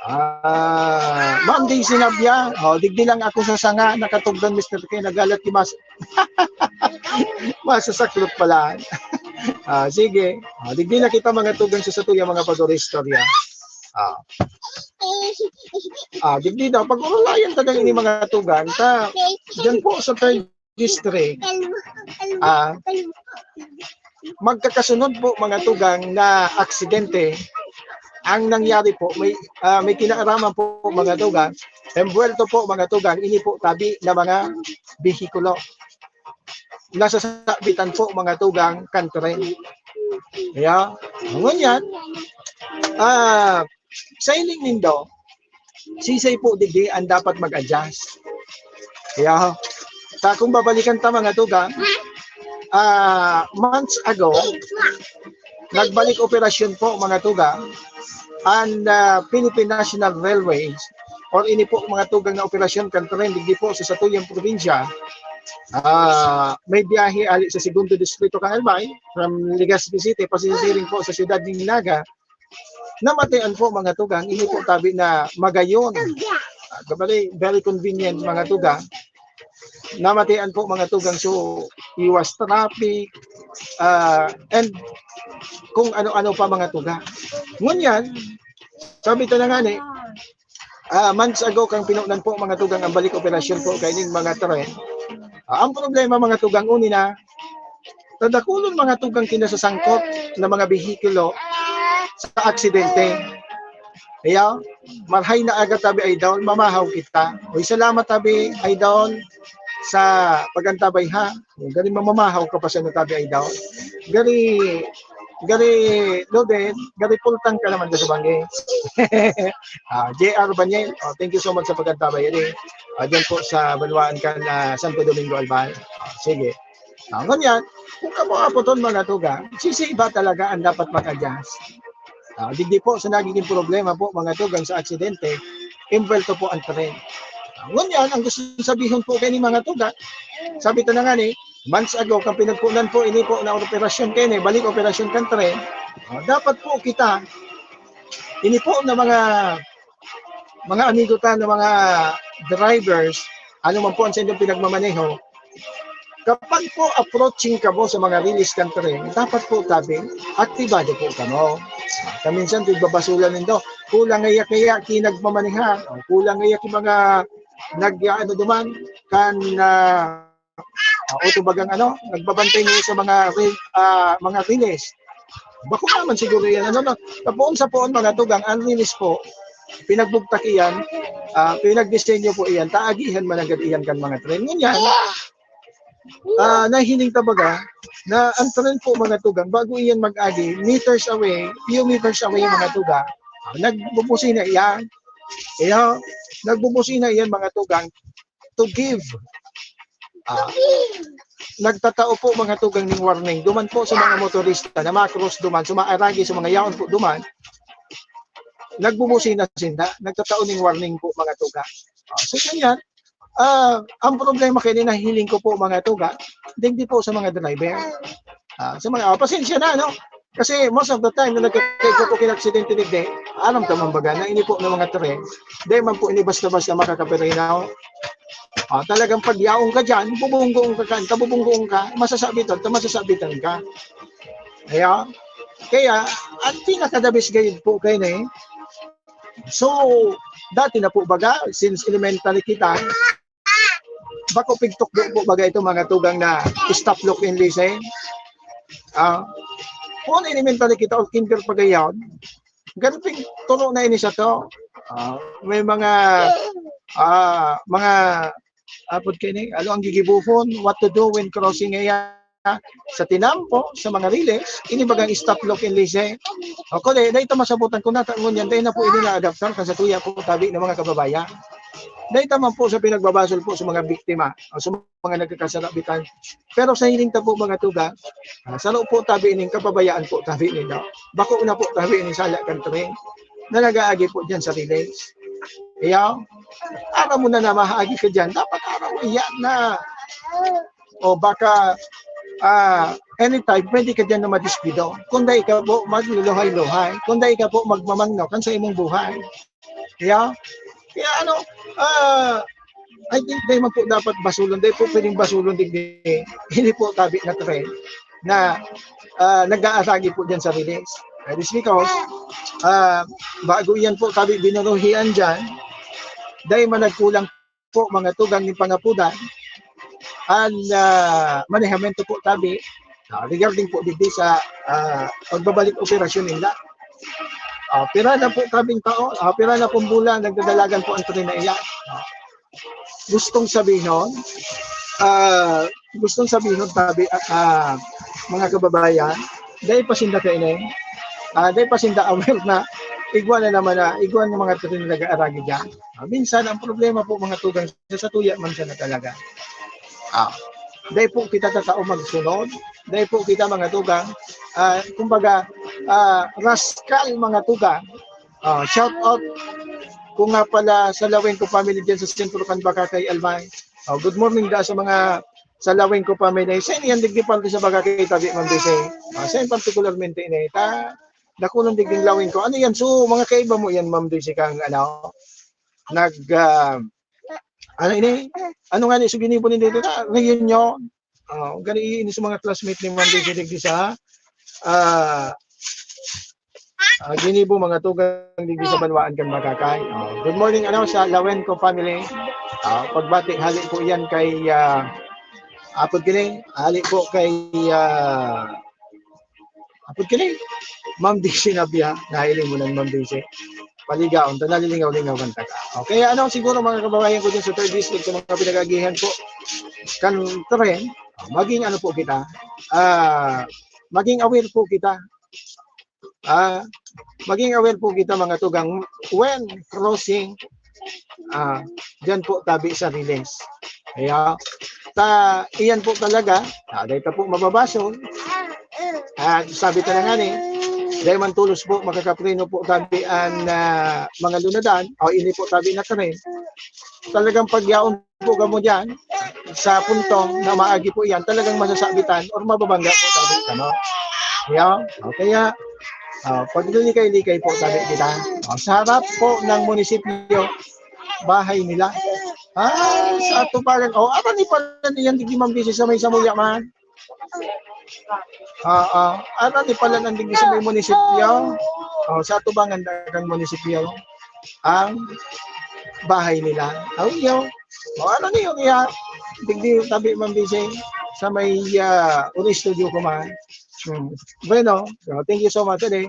Ah, Ma'am Daisy Nabia, oh, digdi lang ako sa sanga, nakatugdan, Mister K, nagalat ki mas-, masasaklot pala. Ah, sige. Ah, digdi na kita, mga tugang, sa satuya, mga pag-istorya. Ah. Ah, digdi daw, pag-urulayan ta daw ini, mga tugang, ta, diyan po sa third district, ah, magkakasunod po, mga tugang, na aksidente ang nangyari po. May, ah, may kinaaraman po, mga tugang, embuwelto po, mga tugang, ini po tabi na mga behikulo. Nasasabitan po, mga tugang, kan tren. Kaya, ngunyan, ah, sa hiling nindo, sisay po digdi ang dapat mag-adjust. Kaya, ta kung babalikan ta, mga tugang, ah, months ago, Nagbalik operasyon po, mga tugang, ang ah, Philippine National Railways, or ini po, mga tugang, na operasyon kan tren digdi po sa satuyang probinsya. Ah, may biyahe ali sa Segundo Distrito kan Albay, from Legazpi City, pasisiring po sa siyudad ng Naga. Namatian po, mga tugang, ini po tabi na magayon. Ah, very, very convenient, mga tugang. Namatian po, mga tugang, so iwas traffic, ah, and kung ano-ano pa, mga tugang. Ngunyan, sabi ta na nga ni, ah, months ago kang pinunan po, mga tugang, ang balik operasyon po kaining mga tren. Ah, ang problema, mga tugang, uni na, tadakulon, mga tugang, kinasasangkot na mga behikulo sa aksidente. Kaya, marhay na aga tabi, Idol, mamahaw kita. Uy, salamat tabi, Idol, sa pagantabay, ha. Gani mamamahaw ka pa sa tabi, Idol. Gani, gani, Loden, gani pultang ka naman sa bangis. Ah, J R Banyel, oh, thank you so much sa pagantabay. Gani, ah, dyan po sa Banwaan kan ah, Santo Domingo, Albay. Ah, sige. Ah, ngunyan, kung kamo apoton, mga tugang, sisiba talaga ang dapat mag-adjust. Ah, digdi po sa nagiging problema po, mga tugang, sa aksidente, involved po ang tren. Ah, ngunyan, ang gusto sabihon po kay ni mga tugang, sabi ta na nga ni, months ago, kang pinagpunan po, ini po na operasyon kayo ni, balik operasyon kan tren, ah, dapat po kita, ini po na mga mga amigo ta na mga drivers, ano man po ang sa inyong pinagmamaneho, kapag po approaching kamo sa mga release kan tren, dapat po tabi, aktibado po kamo. Kaminsan, pagbabasulan nindo, kulang ngaya kaya kinagmamaneha, kulang ngaya ki mga nag ano duman kan ah, o kumbagang ano, nagbabantay ngayon sa mga re- ah, mga release. Bako naman siguro yan. Ano na, kapoon sa poon, mga tugang, ang release po, pinagbugtak iyan, ah, pinagdisenyo po iyan, taagihan man agad iyan kan mga tren. Ngunyan, ah, nahiling ta baga na ang tren po, mga tugang, bago iyan mag-agi, meters away, few meters away, mga tugang, ah, nagbubusina iyan. Kaya, nagbubusina iyan, mga tugang, to give. Ah, nagtatao po, mga tugang, ning warning duman po sa mga motorista na ma-cross duman, sumaaragi sa mga yaon po duman. Nagbubusina sinda, nagtatao ning warning po, mga tugang. Ah, so, ganyan. Ah, ang problema kaya nahiling ko po, mga tugang, digdi po sa mga driver. Ah, sa mga, ah, pasensya na, no? Kasi most of the time na nagkakaigwa po kinaksidente digdi, aram ta man baga na ini po ng mga tren, di man po ini basta-basta makakapirinaw. Ah, talagang pag yaong ka dyan, bubunggoon ka kan, kabubunggoon ka, masasabitan ka, masasabitan ka. Kaya, kaya, ang pinakadabis gayud po kayo na eh. So, dati na po baga, since elementary kita, bako pigtukdo po baga ito, mga tugang, na stop, look, and listen. Ah, kung elementary kita o kinder pa gayon, ganping turo na ini sa to. Ah, may mga, ah, mga, apod kayo ni, ano ang gigibuhon, what to do when crossing area sa tinampo, sa mga release, ini bagang stop, look, and listen. O, kung dahil, dahil ito masabutan ko na, tangon yan, dahil na po ini na-adaptar kan sa tuya po tabi ng mga kababayan. Dahil naman po sa pinagbabasol po sa mga biktima o sa mga nagkakasarabitan. Pero sa hiling ta po, mga tugang, ah, sa loob po tabi ining kapabayaan po tabi nila. Bako na po tabi ining sala kan tren na nag-aagi po dyan sa release. Kaya, aram mo na na mahaagi ka dyan. Dapat aram mo yan na, o baka, ah, anytime, pwede ka dyan na madiskuido. Kung dahil ka po magluluhay-luhay, kung dahil ka po magmamangno kan sa imong buhay. Kaya, kaya ano, ah, I think dahil man po dapat basulon, dahil po pwedeng basulon digdi, hindi po tabi na tren na ah, nag-aaragi po dyan sa release. That is because, ah, bago iyan po tabi binuruhian dyan, dahil man nagkulang po, mga tugang, nin pangapudan, ang ah, manehamento po tabi, ah, regarding po digdi sa ah, pagbabalik operasyon nila. Ah, pira na po tabing tao, ah, pira na pong bulan, nagdadalagan po ang tren na iyan. Ah, gustong sabihon, ah, gustong sabihon tabi, ah, mga kababayan, dahil pa sinda kaineng, ah, dahil pa sinda aware na igwa na naman na, igwa ng mga tren na nag-aaragi dyan. Ah, minsan, ang problema po, mga tugang, sa, sa tuya man siya na talaga. Ah, Dai po kita tatao magsunod. Dai po kita, mga tugang. Ah, kumbaga, ah, rascal, mga tugang. Ah, shout out ko nga pala sa Laweng ko family dyan sa sentro kan Bacacay, Albay. Oh, good morning da sa mga sa Laweng ko family. Sa inyo yan, digdi parte sa Bacacay, tabi, Ma'am Desi. Ah, sa inyo particularmente ini. Ta, dakulang digding Laweng ko. Ano yan? So, mga kaiba mo yan, Ma'am Desi, kang ano, nag, ah, ano ini? Ano nga ni, so ginibo ni dito na? Reunion. Oh, gani ini sa mga classmate ni Ma'am Desi digdi sa, ah, ah, ginibo, mga tugang digdi sa banwaan kan Bacacay. Oh, good morning, ano, sa Laweng ko family. Ah, pagbati, hali po yan kay, ah, apod kini, hali po kay, ah, apod kini, Ma'am Desi Nabia, nahiling mo ng Ma'am Desi. Paligaon ta, nalilingaw-lingawan ta ka. Okay, ano siguro, mga kababayan ko dyan sa third district, sa mga pinag-agihan po, kan tren, maging ano po kita, ah, maging aware po kita. Ah, maging aware po kita, mga tugang, when crossing, ah, dyan po tabi sa riles. Kaya, ta, iyan po talaga, ah, dahil ta po mababasol. At sabi ta na nga ni, dahil man tulos po, makakapreno po tabi an, ah, mga lunadan, o ini po tabi na tren. Talagang pagyaon po kamo dyan, sa puntong na maagi po yan, talagang masasabitan or mababangga po tabi kamo. Yan. O kaya, ah, paglilikay-likay po tabi kita. O, sa harap po ng munisipyo, bahay nila. Ah, sa atubangan. O, ano ni pala niyan, digdi, Ma'am Desi, sa may Samuya man? Ah, ah. Ano ni pala nang digdi sa may munisipyo? O, sa atubangan dagang munisipyo ang bahay nila. Aw, yo. O, ano niyo kaya? Digdi tabi, Ma'am Desi, sa may, ah, Uri Studio ko man. Hmm. Bueno, so, thank you so much, eh.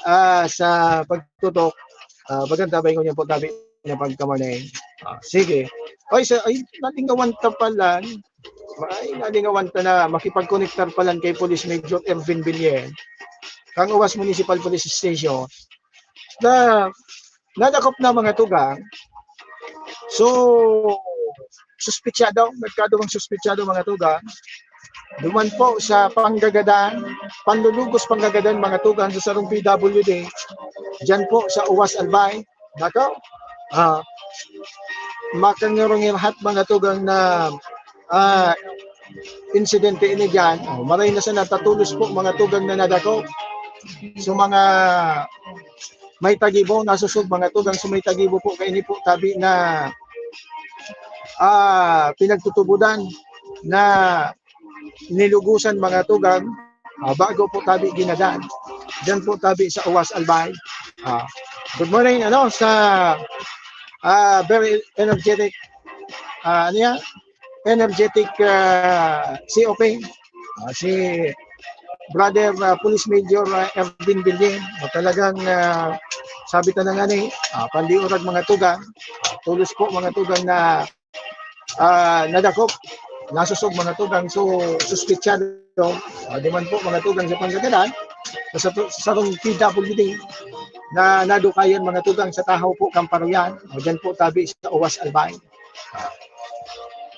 Ah, sa pagtutok, ah, maganda ba yung po tabi na pagkamanay? Ah, sige. Oy, sa, ay, nalingawan ta pala. Ay, nalingawan ta na makipagkonektar pala kay Police Major Ervin Villen. Kang Uwas Municipal Police Station. Na, nadakop na, mga tugang. So, suspitsado, nagkadurong suspitsado, mga tugang. Duman po sa panggagadan, panlulugos panggagadan, mga tugang, sa sarong P W D. Diyan po sa Uwas, Albay. Nako, ah, makangirong-irhat, mga tugang, na, ah, insidente ini diyan. O, maray na sana tatulos po, mga tugang, na nadakop. So, mga may tagibo, nasusog, mga tugang, so may tagibo po, kaini po tabi na, ah, pinagtutubodan na nilugusan, mga tugang, ah, bago po tabi ginadan. Diyan po tabi sa Uwas, Albay. Ah, good morning, ano, sa, ah, very energetic, ah, ano yan? Energetic, ah, C O P. Ah, si Brother, ah, Police Major, ah, Ervin Villen. Ah, talagang, ah, sabi ta na nga ni, ah, pandiurag, mga tugang. Ah, tulos po, mga tugang, na, ah, nadakop, nasusog, mga tugang. So, suspitsado, ah, duman po, mga tugang, sa panggagadan, sa, sa sarong P W D na nadukayan, mga tugang, sa tahaw po, Kamparuyan. O, diyan po tabi sa Uwas, Albay. Ah,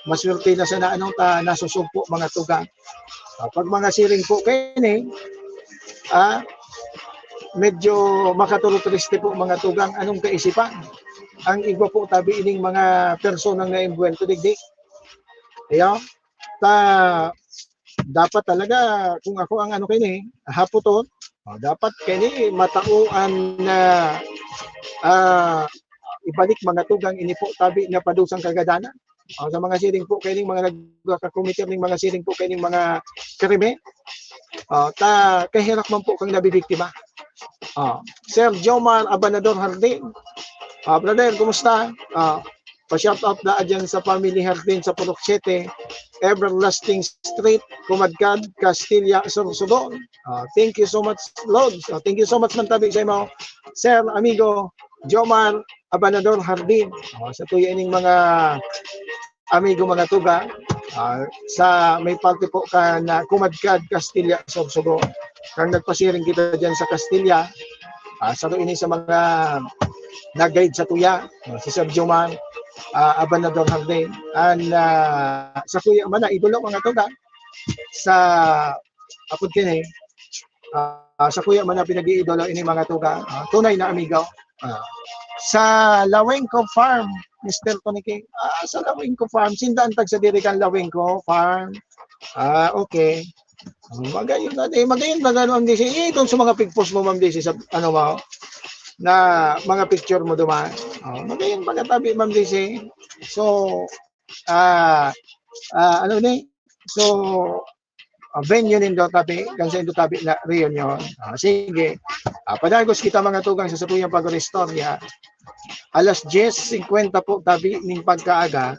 maswerte na sana, ano, ta, nasusog po, mga tugang. Ah, pag mga siring po kaini, ah, medyo makaturutriste po, mga tugang, anong kaisipan. Ang igwa po tabi ining mga personang naimbuwelto digdi. Ayan. Ta, dapat talaga, kung ako ang ano kaini, haputon, o, dapat kaini matao an, ah, ah, ibalik, mga tugang, ini po tabi na padusang kagadanan. O, sa mga siring po kaining mga nagkakakomiter ning mga siring po kaining mga krimen, o, ta, kahirak man po kang nabibiktima. O, Sir Jomar Abanador Hardin. O, brother, kumusta? O, pa-shout out na dyan sa family Hardin sa Purok Siete, Everlasting Street, Kumadkad, Castilla, Sorsogon. Ah, thank you so much, Lord. Ah, thank you so much man tabi sa imo, Sir, amigo, Jomar Abanador Hardin. Ah, sa tuya ining mga amigo, mga tugang, ah, sa may parte po kan Kumadkad, Castilla, Sorsogon. Kang nagpasiring kita dyan sa Castilla, ah, sa ini sa mga nag-guide sa tuya, ah, si Sir Jomar. ah, Abanador Hardin. An, ah, sakuya man na idolo, mga tugang, sa apod kini, ah, sakuya man na pinag-iidolo ini, mga tugang, ah, tunay na amigo. Ah, sa Lawengco Farm, Mister Tony King. Ah, sa Lawengco Farm, sinda an tagsadiri kan Lawengco Farm. Ah, okay. Oh, magayon na, eh, magayon na gano'n, Ma'am Daisy. Eh, itong sa mga pigpost mo, Ma'am Daisy, sa ano mo, na mga picture mo duman. Oh, magayon pagkatabi, Ma'am Daisy. So, ah, ah, ano ni? So, ah, venue nindo tabi, kan saindo tabi na reunion. Ah, sige. Ah, padagos kita, mga tugang, sa satuyang pag-istorya. Alas diyes singkwenta po tabi ning pagkaaga.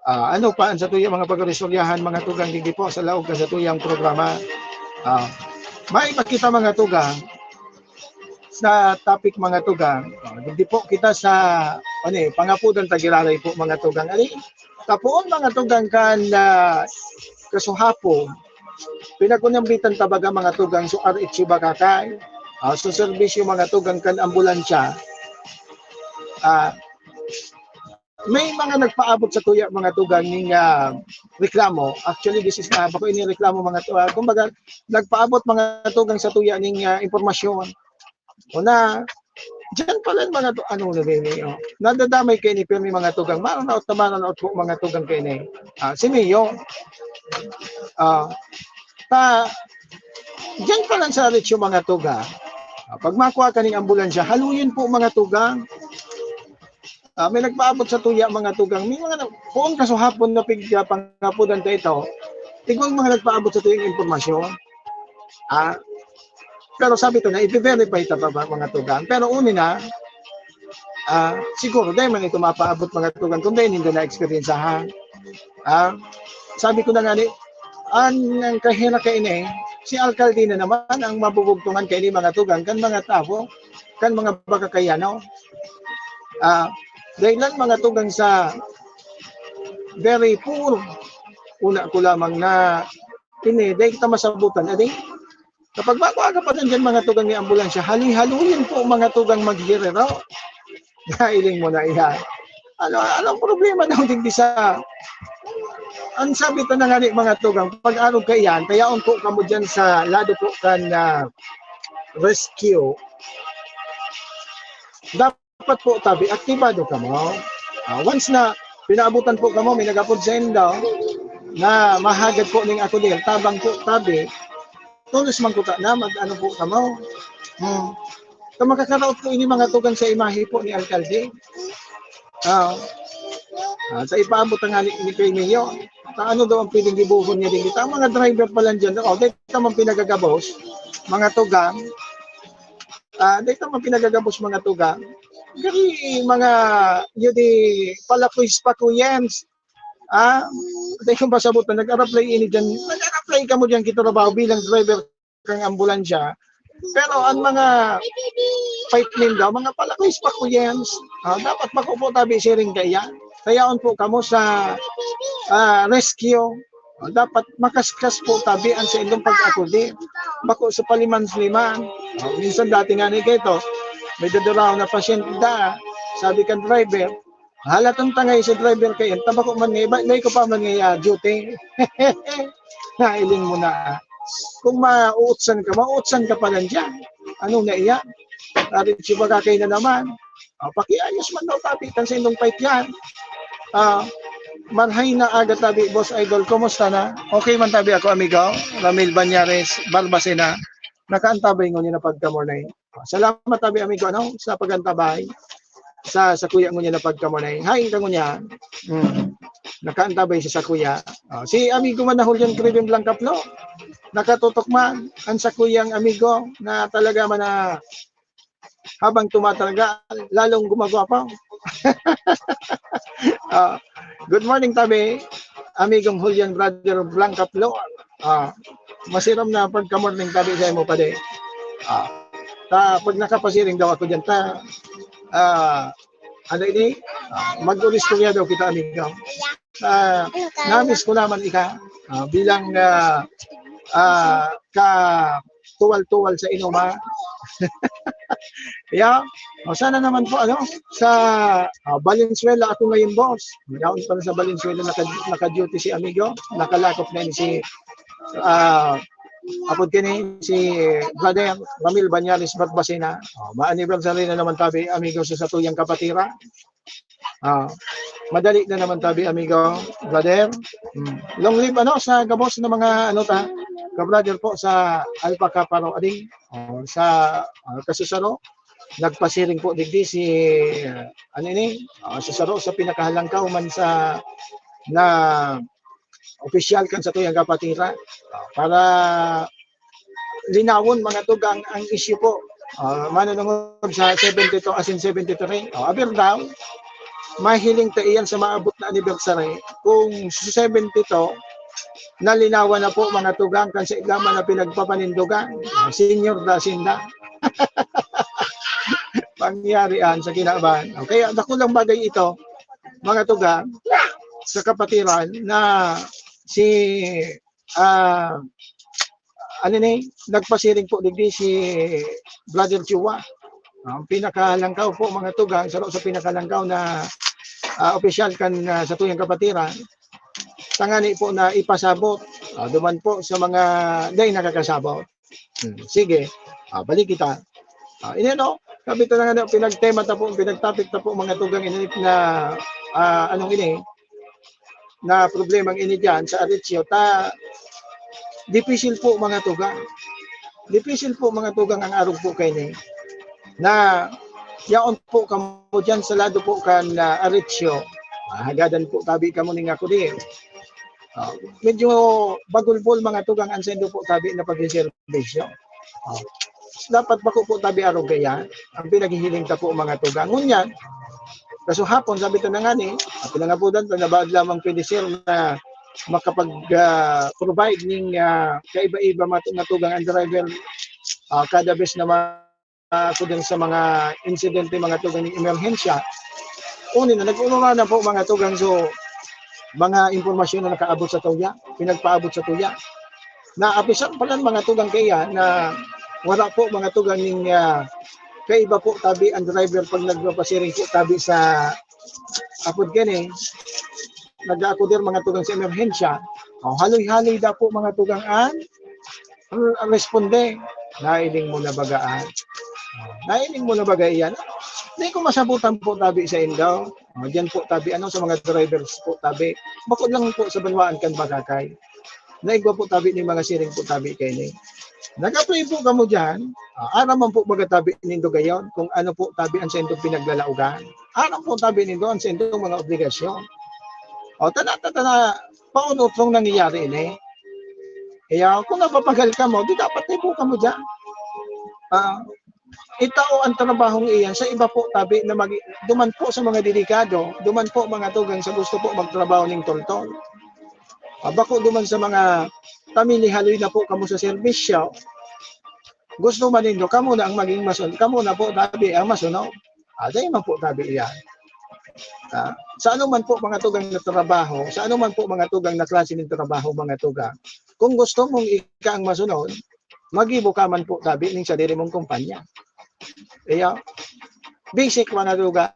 Ah, ano pa ang satuyang mga pag-istoryahan, mga tugang, digdi po sa laog kan satuyang programa? Ah, may pa kita, mga tugang, sa topic, mga tugang. Ah, digdi po kita sa, ano eh, Pangapudan ta giraray po, mga tugang. Ano eh? Tapoon, mga tugang, kan, ah, kasuhapon, pinakunambitan ta baga, mga tugang, so R H U Bakakay, ah, so serbisyo, mga tugang, kan ambulansya. Ah, may mga nagpaabot sa tuya, mga tugang, ning, ah, reklamo. Actually, this is, ah, bako ini reklamo, mga tugang. Kumbaga, nagpaabot, mga tugang, sa tuya ning, ah, impormasyon. O na, diyan pala, mga tu-, ano na rin, eh, oh. Nadadamay kayo ni Pirmi, mga tugang. Maranaot na maranaot po, mga tugang, kayo ni, ah, si Mio. Ah, ta, diyan pa lang sa Aritio, mga tugang. Ah, pag makuha ka ning ambulansya, haluyin po, mga tugang. Ah, may nagpaabot sa tuya, mga tugang. May mga na, poon kasuhapon na pig-, ah, pangapudan ta ito. Igwang mga nagpaabot sa tuyang impormasyon. Ah, pero sabi ko na, i-verify ta pa ba, mga tugang? Pero uni na, ah, siguro, dahil man ito mapaabot, mga tugang, kung dahil hindi na-experiencehan. Ah, sabi ko na nga ni, an, ang kahina kaini, si alkalde na naman ang mabubugtungan kaini, mga tugang, kan mga tawo, kan mga Bakakayano. Ah, dahil lang, mga tugang, sa very poor, una ko lamang na ini, dahil kita masabutan, adi, kapag bago aga pa nandyan, mga tugang, ni ambulansya, haloy-haloyin po, mga tugang, maghirero. Nailing mo na iyan. Ano, anong problema daw digdi sa, ang sabi ta na nga ni, mga tugang, pag arog kaiyan, tayaon po kamo dyan sa lado po kan, ah, rescue. Dapat po tabi, aktibado kamo. Ah, once na pinaabutan po kamo, may nagapod sa indo na mahagad po ning ako dahil tabang po tabi, tolos man kuta na, mag-ano po kamo. Hmm. So, makakaraot po ini, mga tugang, sa imahe po ni alkalde. Ah, ah, sa ipaabot nga ni, ni kay Mayor, ta ano daw ang pwedeng gibohon niya din? Kita ang mga driver pa lang dyan, oh, dito man pinagagabos, mga tugang, ah, dito man pinagagabos, mga tugang, gari mga, yun di, palakoy-pakuyens, ah, dahil kung pasabot na, nag-a-apply ini dyan, nag-a-apply kamo dyan, kita trabaho bilang driver kang ambulansya. Pero ang mga fight ninda, mga palakoy-pakuyens, ah, dapat makupo tabi siring kaiyan. Kayaon po kamo sa, ah, rescue. Ah, dapat makaskas po tabi ang sa indong pag-akudi. Bako sa paliman-liman. Ah, minsan dati nga ni kayo, may daduraw na pasyente da. Sabi kan driver, halatan ta ngayon sa driver kayo, tabako man ngayon, ba, may ko pa man ngayon, ah, duty. Nailing mo na, ah. Kung mauutsan ka, mauutsan ka pa lang dyan. Ano na iyan? Sabi, si bagakay na naman. Ah, pakiayos man daw, tabi, kan sa indong fight yan. Ah, marhay na aga, tabi, Boss Idol. Kumusta na? Okay man, tabi, ako, amigo. Ramil Banyares, Barbacena. Nakaantabay ngunyan na pagkamorning. Salamat, tabi, amigo, ano, sa pag-antabay sa, sa kuya ngunyan na pagkamorning. Hain ka ngunyan. Hmm. Nakaantabay siya sa kuya. Oh, si amigo man na Julian Craven Blancaflor. Nakatutok man ang sa kuyang amigo na talaga man na habang tumatalaga, lalong gumagwapo. Ah, good morning, tabi. Amigong Julian, brother Blancaflor. Ah, masirom na pagkamorning, tabi, sa imo, padi. Ah, ta, pag nakapasiring daw ako dyan, ta, ah, ano ini? Ah, mag-ulistorya daw kita, amigo. Ah, namiss ko naman ika, ah, bilang, ah, ah, ka tuwal-tuwal sa inuma. Yeah. O, sana naman po, ano, sa, ah, Valenzuela ako ngayon, boss. Yaon pa sa Valenzuela, naka-, naka-duty si amigo. Nakalakop na yun si, ah, apod kini, si Brother Ramil Banyares Barbacena. O, ma-anniversary na naman tabi, amigo, sa satuyang kapatira. Ah, madali na naman tabi, amigo, brother. Hmm. Long live, ano, sa gabos na mga, ano ta, ka-brother po sa Alpha Kappa Rho Ading, o sa, ah, kasusaro. Nagpasiring po digdi si, ah, ano ini, ah, si Saro sa pinakahalangkaw man sa na opisyal kan satuyang kapatira. Ah, para linawon, mga tugang, ang isyu po. Ah, manunungod sa seventy-two asin seventy-three. Ah, aber daw, mahiling ta iyan sa maabot na anniversary. Kung sa seventy-two, nalinawan na po, mga tugang, kan sa igama na pinagpapanindogan. Ah, senior da sinda. Pangyarian sa kinaban. O, kaya dakulang bagay ito, mga tugang, sa kapatiran na si, ah, ano ni, nagpasiring po digdi si Brother Chua. Ang pinakalangkaw po, mga tugang, saro sa pinakalangkaw na, ah, opisyal kan, ah, satuyang kapatiran, tangani po na ipasabot, ah, duman po sa mga dai nakakasabot. Hmm, sige. Ah, balik kita. Ah, ini ano, sabi ta na nga, pinagtema ta po, pinagtopic ta po, mga tugang, ini na, ah, anong ini, na problemang ini diyan sa Arezzo, ta dipisil po, mga tugang. Dipisil po, mga tugang, ang arog po kaini. Na yaon po kamo diyan sa lado po kan, ah, Arezzo. Ah, hagadan po tabi kamo ning ako di. Ah, medyo bagulbol, mga tugang, ang sendo po tabi na pagseserbisyo. Ah, dapat bako po tabi arog kaya ang pinaghihiling ta po, mga tugang. Ngunyan, kaso hapon, sabi ta na nga ni, ah, pinangabudan ta, nabaad lamang pwede, sir, na makapag, ah, provide ning, ah, kaiba-iba, mga tugang, ang driver, ah, kada bes na ma-, ah, ako din sa mga insidente, mga tugang, ning emerhensya. Uni na, nag-unura na po, mga tugang, so, mga impormasyon na nakaabot sa tuya, pinagpaabot sa tuya. Na apisan pa lang, mga tugang, kaya na wala po, mga tugang, ning, ah, kaiba po tabi ang driver pag nagpapasiring po tabi sa apod gani, nag-aakudir, mga tugang, sa emerhensya. O, haloy-haloy da po, mga tugang, ang r-, responde. Nailing mo na baga, ah? Nailing mo na baga iyan? Di ko masabutan po tabi sa indo. O, diyan po tabi, ano, sa mga drivers po tabi. Bako lang po sa banwaan kan Bagakay. Naigwa po tabi ni mga siring po tabi kaini. Nag-apply po kamo diyan. Ah, aram man po baga tabi nindo gayon kung ano po tabi ang sa indong pinaglalaogan. Aram po tabi nindo ang sa indong mga obligasyon. O, tana, tana, tana, paon-otrong nangyayari ini? Kaya kung napapagal kamo, di dapat naipo kamo diyan. Ah, itao ang trabahong iyan sa iba po tabi na mag-, duman po sa mga delikado, duman po, mga tugang, sa gusto po magtrabaho ning toltol. Ah, bako duman sa mga pamilihaloy na po kamo sa serbisyo. Gusto man nindo, kamo na ang maging masun-, kamo na po tabi ang masunod. Ah, dai man po tabi iyan. Ah, sa anuman po, mga tugang, na trabaho, sa anuman po, mga tugang, na klase nin trabaho, mga tugang, kung gusto mong ika ang masunod, maggibo ka man po tabi ning sadiri mong kumpanya. Kaya, basic, mga tugang,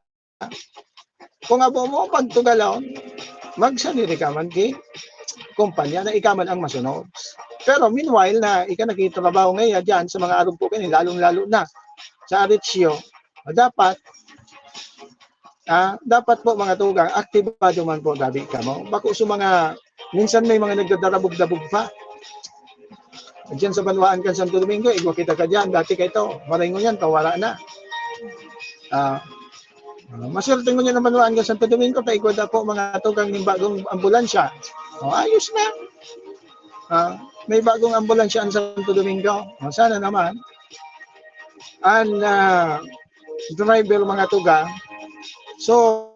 kung abo mo pagtugalon, magsadiri ka man ki kumpanya na ika man ang masunod. Pero meanwhile na ika nakitrabaho ngayon diyan sa mga arog po kaini, lalong-lalo na sa Arezzo, dapat, ah, dapat po, mga tugang, aktibado man po tabi kamo. Bako sa mga, minsan may mga nagdadarabog-dabog pa. Diyan sa banwaan kan Santo Domingo, igwa kita ka diyan. Dati kay to, maray ngunyan, pawara na. Ah, ah, maswerte ngunyan ang banwaan kan Santo Domingo, ta igwa da po, mga tugang, ning bagong ambulansya. O, ayos na. Ah, may bagong ambulansya ang Santo Domingo. O, sana naman. An, ah, driver, mga tugang. So,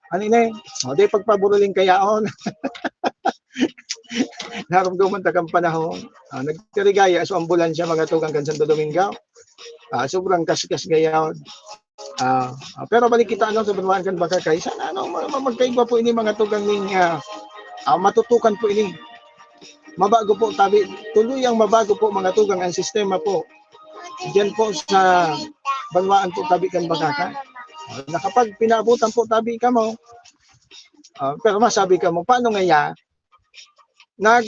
ano ini? O, di pagpaburuling kayaon. Narumduman ta kan panahon. Ah, nagtirigaya so ambulansya, mga tugang, kan Santo Domingo. Ah, sobrang kaskas gayod. Ah, ah, pero balik kita, ano, sa banwaan kan Bagakay. Sana, ano, ma-, ma-, magkaigwa po ini, mga tugang, ning, ah, ah, matutukan po ini. Mabago po tabi, tuluyang mabago po, mga tugang, ang sistema po diyan po sa banwaan po tabi kan Bakakan. Ah, nakapagpinaabutan po tabi kamo. Ah, pero masabi kamo, paano ngaya? Nag,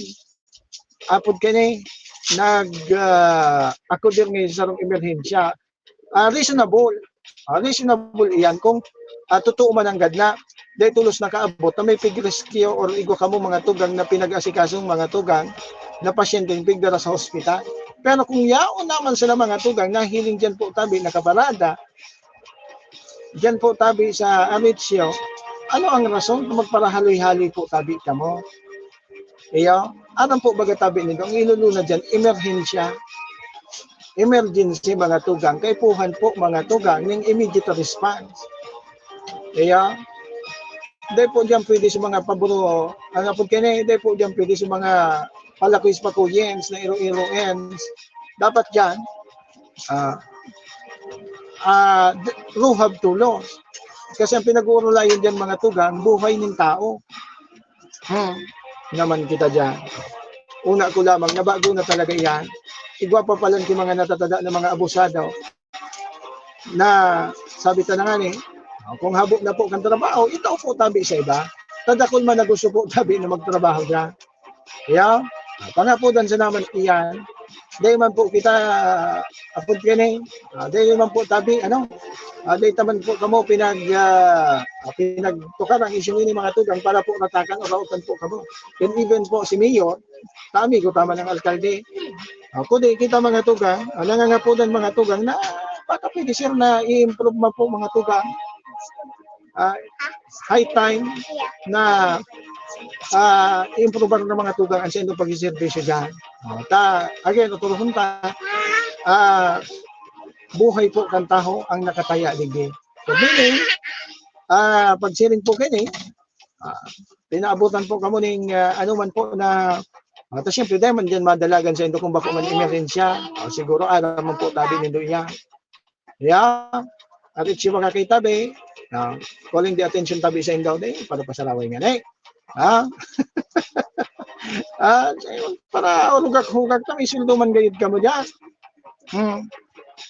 apod kini, nag, ah, akodir ngayon sa sarong emerhensya. Ah, reasonable. Ah, reasonable iyan kung, ah, totoo man ang gadna. Dahil tulos nakaabot na may pig-rescue or igwa kamo mga tugang na pinag-asikasong mga tugang na pasyenteng pigdara sa hospital. Pero kung yaon naman sila mga tugang na hiling diyan po tabi nakaparada, diyan po tabi sa Aritzio, ano ang rason kung magparahaloy-haloy po tabi kamo? Iyo, aram po baga tabi nindo, ang inuluna diyan, emerhensya. Emergency, mga tugang. Kaipuhan po, mga tugang, ning immediate response. Iyo, dahil po diyan pwede sa mga paburo, ang apod kini, dahil po diyan pwede sa mga palakuis-pakuyens na iro-iroens. Dapat diyan, ah, ah, d-, ruhab tulos. Kasi ang pinag-uurulayan diyan, mga tugang, buhay ng tao. Hmm. Naman kita diyan. Una ko lamang, nabago na talaga iyan. Igwa pa palan ki mga natatada na mga abusado na sabi ta na nga ni, kung habo na po kan trabaho, itao po tabi sa iba. Tadakol man na gusto po tabi na magtrabaho diyan. Kaya, pangapodan sa naman iyan, dahil man po kita, apod kini, ah, dahil man po tabi, ano, ah, dahil taman po kamo pinag, ah, pinagtukar ang isyong ini, mga tugang, para po ratakan o raotan po kamo. And even po si Mayor, ta amigo ta man ang alkalde. Ah, kundi kita, mga tugang, ah, nangangapodan, mga tugang, na baka pwede, sir, na i-improve man po, mga tugang. Ah, high time na, ah, i-improbar ng mga tugang ang saindong pagsiservisyo diyan. Oh, ta, again, otolohon ta, ah, buhay po kan tawo ang nakataya digdi. So, meaning, ah, pagsiring po kini, ah, pinaabutan po kamo ning, ah, ano man po na, ah, ta siyempre, dahil man diyan madalagan saindo kung bako man emerhensya, ah, siguro aram man po tabi nindo iya. Yeah. At si mga kaitabi, ah, calling the attention tabi saindo, eh, para pasaraway nga, eh. Ha? Ah, para hugak-hugak ta, may sweldo man gayud kamo diyan. Hmm.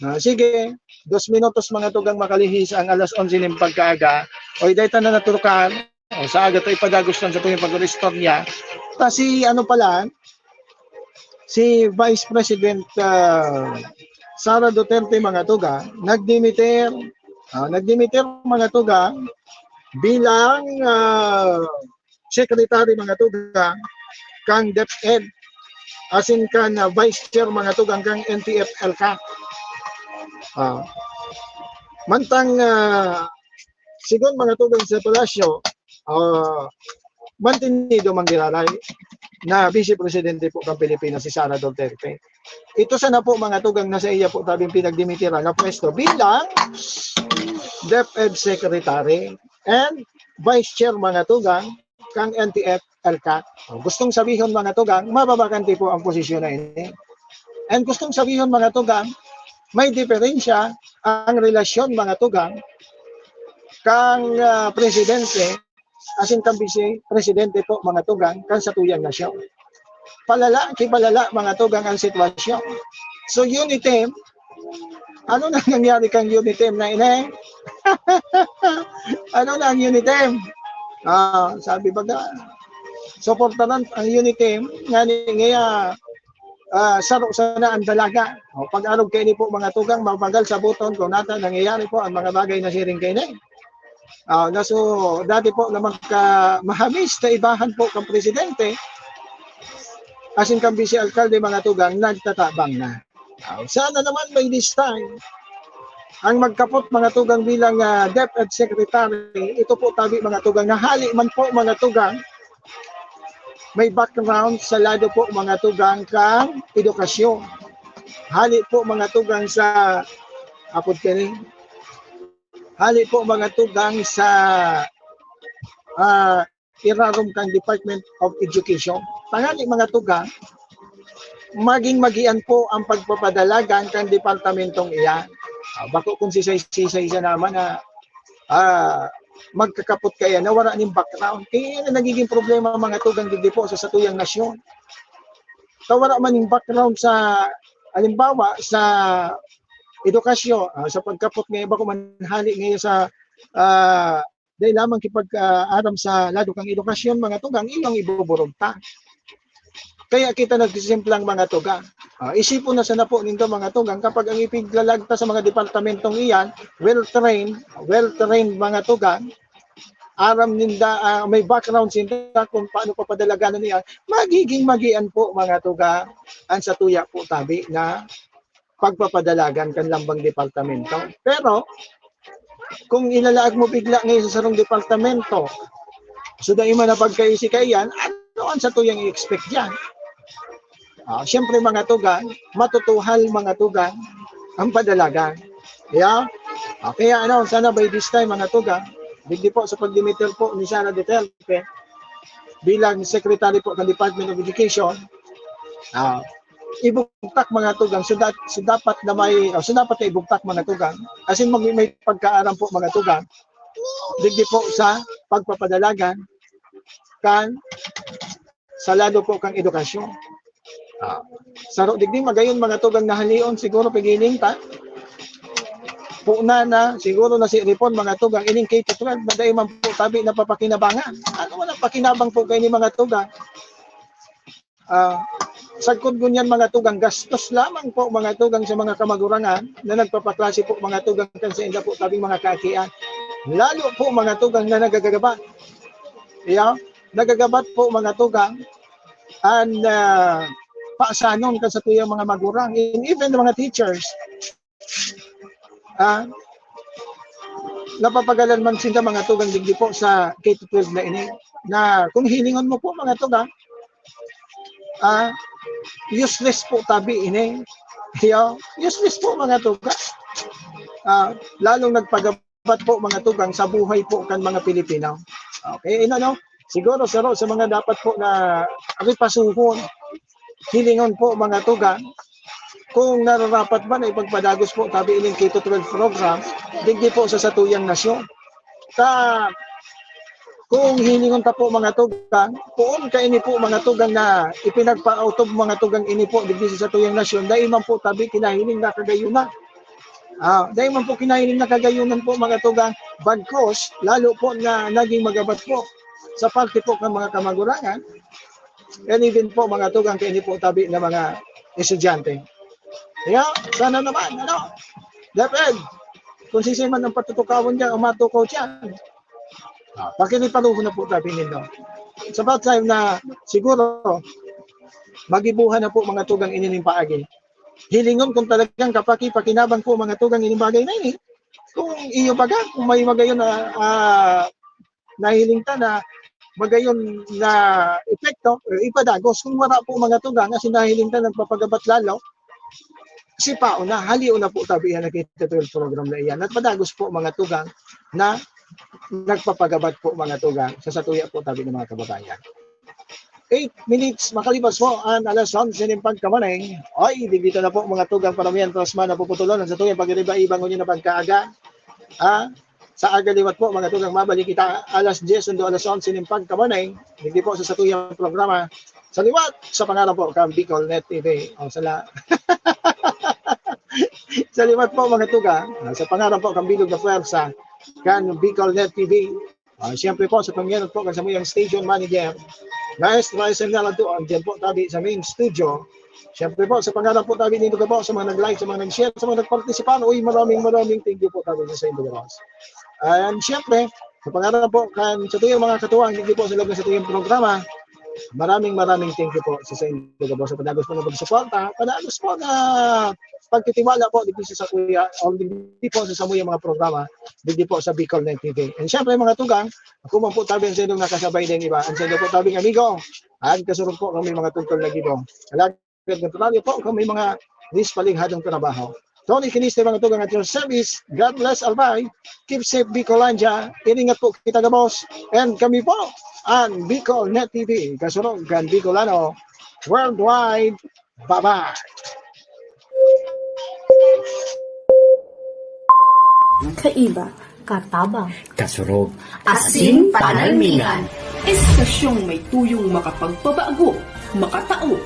Ah, sige, dos minutos, mga tugang, makalihis ang alas onse nin pagkaaga. Oy, dahil ta na naturukan, o, sa aga ta ipadagos lang sa tuyang pag-istorya. Ta si ano pala, si Vice President, ah, Sara Duterte, mga tugang, nagdimitir, ah, nagdimitir, mga tugang, bilang, ah, secretary, mga tugang, kang DepEd, asin kan, ah, vice chair, mga tugang, kang N T F ELCAC. Ah, mantang, ah, sigon, mga tugang, sa palasyo, ah, mantenido man giraray na Vice Presidente po kan Pilipinas si Sara Duterte. Ito sana po, mga tugang, na saiya po tabing pinagdimitiran na pwesto bilang DepEd Secretary and Vice Chair, mga tugang, kang N T F ELCAC. O, gustong sabihon, mga tugang, mababakante po ang posisyon na ini. And gustong sabihon, mga tugang, may diferensya ang relasyon, mga tugang, kang, ah, presidente asin kan Vice Presidente po, mga tugang, kan satuyang nasyon. Palala ki palala, mga tugang, ang sitwasyon. So, UNITEM, ano na nangyari kang UNITEM na ini? Ano na ang UNITEM? Ah, sabi baga, suportaran ang UNITEM, ngani ngaya, ah, saro sana ang dalaga. O, pag-arog kaini po, mga tugang, mabagal saboton kung nata nangyayari po ang mga bagay na siring kaini. Ah, na so, dati po na magka-, mahamis na ibahan po kang presidente, asin kang vice alkalde, mga tugang, nagtatabang na. Ah, sana naman by this time, ang magkapot, mga tugang, bilang, ah, DepEd Secretary, ito po tabi, mga tugang, na hali man po, mga tugang, may background sa lado po, mga tugang, kang edukasyon. Hali po, mga tugang, sa, apod kini, hali po, mga tugang, sa, ah, irarom kang Department of Education. Tangani, mga tugang, maging magian po ang pagpapadalagan kan departamentong iyan. Ah, bako kung sisay-sisay siya naman na, ah, magkakapot kaya na wala ning background. Kaya yan ang nagiging problema, mga tugang, digdi po sa satuyang nasyon. Ta wala man ning background sa Halimbawa, sa edukasyon, ah, sa pagkapot nga iba ko man hali ngayon sa, ah, dahil lamang kipag, ah, aram sa lado kang edukasyon, mga tugang, iyong ibuburog ta. Kaya kita nagsisimplang mga tugang. Ah, isipon na sana po nindo, mga tugang, kapag ang ipiglalag ta sa mga departamentong iyan, well-trained, well-trained mga tugang, aram ninda, ah, may background sinda kung paano papadalaganan niya, magiging magian po, mga tugang, ang satuya po tabi na pagpapadalagan kan lambang departamento. Pero, kung ilalaag mo bigla ngayon sa sarong departamento, so dai man na pagkaisi kaiyan, ano ang satuyang i-expect diyan? Ah, siyempre, mga tugang, matutuhal, mga tugang, ang padalagan. Yeah? Ah, kaya ano, sana by this time, mga tugang, digdi po sa pag-dimitir po ni Sara Duterte bilang secretary po ng Department of Education, ah, ibugtak, mga tugang. So, dat-, so dapat na may, oh, so dapat na ibugtak, mga tugang. As in, mag-, may pagkaaram po, mga tugang. Digdi po sa pagpapadalagan kan sa lado po kang edukasyon. Ah, saro digdi magayon, mga tugang, nahalion siguro pigiling ta. Puna na, siguro na si Ripon, mga tugang, ining K to twelve, na dai man po tabi na papakinabangan. Ano man ang pakinabang po kaini, mga tugang? Ah, sagkod ngunyan, mga tugang, gastos lamang po, mga tugang, sa mga kamagurangan na nagpapaklase po, mga tugang, kan sa inda po tabing mga kaakian. Lalo po, mga tugang, na nagagabat. Yeah? Nagagabat po, mga tugang, an, ah, paasanon kan satuyang mga magurang, and even mga teachers. Ah, napapagalan man sinda, mga tugang, digdi po sa K to twelve na ini, na kung hilingon mo po, mga tugang, ah, useless po tabi ini. Yo, useless po, mga tugang. Ah, lalong nagpagabat po, mga tugang, sa buhay po kan mga Pilipino. Okay, ino, no? Siguro, saro sa mga dapat po na repasuhon, hilingon po, mga tugang, kung nararapat ba na ipagpadagos po tabi ining K to twelve program, digdi po sa satuyang nasyon. Sa, kung hilingon ta po, mga tugang, poon kaini po, mga tugang, na ipinagpaotob, mga tugang, ini po digdi sa satuyang nasyon, dai man po tabi kinahiling na kagayunan. Ah, dai man po kinahiling na kagayunan po, mga tugang, bagkos, lalo po na naging magabat po sa parte po ng mga kamagurangan, and even po, mga tugang, kaini po tabi na mga estudyante. Kaya, sana naman, ano, DepEd, kung siisay man ang patutukawan diyan o matukaw diyan, ah, pakinipaluho na po tabi nindo. It's about time na siguro magibuhan na po, mga tugang, inining paagi. Hilingon kung talagang kapakipakinabang po, mga tugang, ining bagay na ini. Kung iyo baga, kung may magayon na, ah, nahiling ta na magayon na epekto, eh, ipadagos. Kung wala po, mga tugang, kasi nahiling ta nagpapagabat lalo, sipaon na, halion na po tabi yan ang K to twelve program na iyan. At padagos po, mga tugang, na nagpapagabat po, mga tugang, sa satuya po tabi ng mga kababayan. Eight minutes makalipas po an alas onse nin pagkamanay. Ay, digdi ta na po, mga tugang, paramihan, tras man napuputulon ang satuyang pag-iriba-iba ngunyan na pagkaaga. Ah, sa aga liwat po, mga tugang, mabalik kita alas diyes, sundo alas onse nin pagkamanay. Digdi po sa satuyang programa, Sa Liwat, sa pangalan po kan Bicol Net T V. O, sala. Sa liwat po, mga tugang, ah, sa pangalan po kan Bilog na Pwersa, kan Bicol Net T V. Ah, siyempre po, sa pangyanon po kan samuyang station manager, Maestro S M Nalantuan, diyan po tabi sa main studio. Siyempre po, sa pangalan po tabi nito po, sa mga nag-like, sa mga nag-share, sa mga nagpartisipan, uy, maraming, maraming thank you po tabi sa inyo, boss. And siyempre, sa pangalan po kan satuyang mga katuwang, digdi po sa loob ng satuyang programa, maraming, maramang thank you po sa, sa inyo, boss, sa padagos po na pagsuporta, padagos po na pagtitiwala po digdi sa sakuya, o digdi po sa samuyang mga programa, digdi po sa Bicol Net T V. And syempre, mga tugang, ako man po tabi ang sa inyong nakasabay din iba, ang sa inyo po tabing amigo, at kasurog po kami, mga tungkol na gibo. Alagad ng tuloy po kami, mga Miss Palinghadong Trabaho. Tony Kiniste, mga tugang, at your service. God bless, Albay. Keep safe, Bicolandia. Iningat po kita, gabos. And kami po, ang Bicol Net T V, kasurog kan Bicolano worldwide. Bye-bye. Kaiba, katabang, kasurog, asin panalmingan. Estasyong may tuyong makapagpabago, makatao,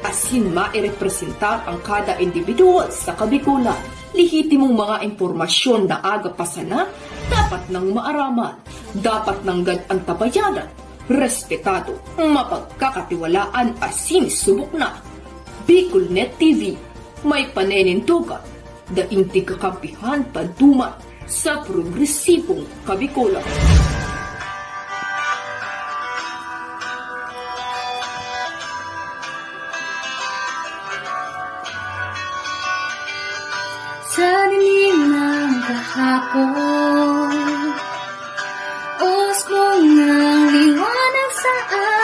asin mairepresentar ang kada individual sa Kabikolan. Lehitimong mga impormasyon na aga pa sana, dapat nang maaraman, dapat nanggad antabayanan, respetado, mapagkakatiwalaan asin subok na. Bicolnet T V, may paninindogan, daing tigkakampihan panduman sa progresibong Kabikolan. Sa dinig ng kahapon, usbong ng liwanag sa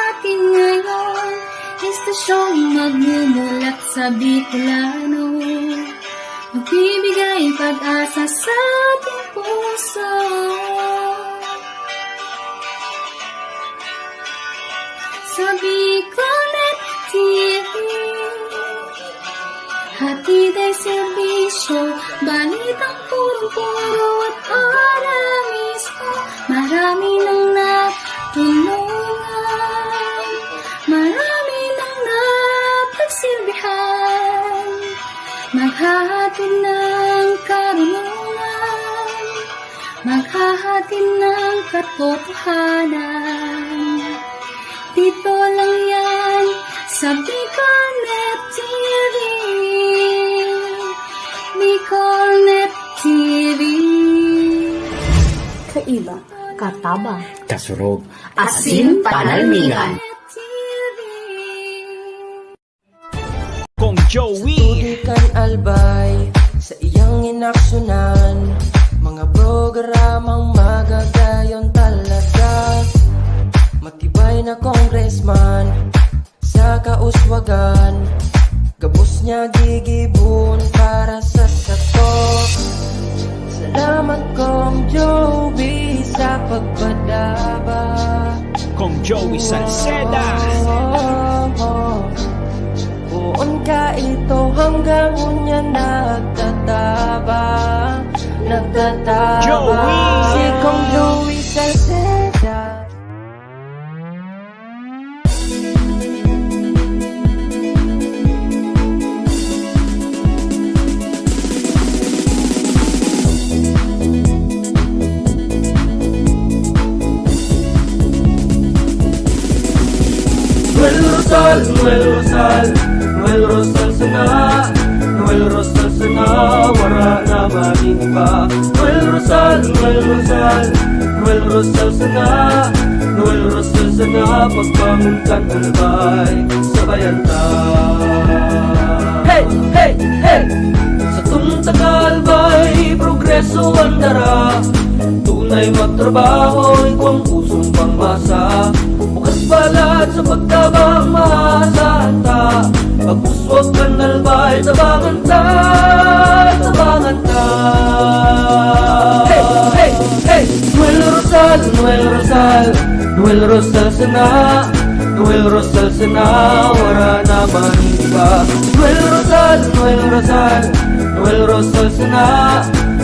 atin ngayon, estasyong magmumulat sa Bicolano, magbibigay pag-asa sa ating puso. Sa Bicolnet T V, hatid ay serbisyo, balitang purong-puro at ora mismo. Marami nang natulungan, marami nang napagsilbihan, maghahatid ng karunungan, maghahatid ng katotohanan. Dito lang yan sa Bicolnet T V. Bicolnet T V. Kaiba, katabang, kasurog, asin panalmingan. Kong Joey. Tutukan Albay sa iyang inaksyonan, mga programang magagayon talaga. Matibay na congressman sa kauswagan, gabos niya gigibon para sa sato. Salamat, Kong Joey, sa pagpadaba. Kong Joey Salceda. Poon ka ito hanggang unya nagtatabang, nagtatabang. Joey. Si Kong Joey Salceda. Noel Rosal, Noel Rosal, Noel Rosal sana, Noel Rosal sana, wara na maning iba. Noel Rosal, Noel Rosal, Noel Rosal sana, Noel Rosal sana, pagbangon kan Albay, sabayan ta. Hey, hey, hey! Satong taga Albay, progreso an dara. Tunay magtrabaho, igwang pusong pangmasa. Bukas palad sa pagtabang, maasahan ta. Pag-uswag kan Albay, tabangan ta, tabangan ta. Hey, hey, hey! Noel Rosal, Noel Rosal, Noel Rosal sana, Noel Rosal sana, wara na maning iba. Noel Rosal, Noel Rosal, Noel Rosal sana,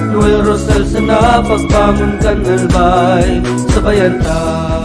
Noel Rosal sana, pagbangon kan Albay, sabayan ta.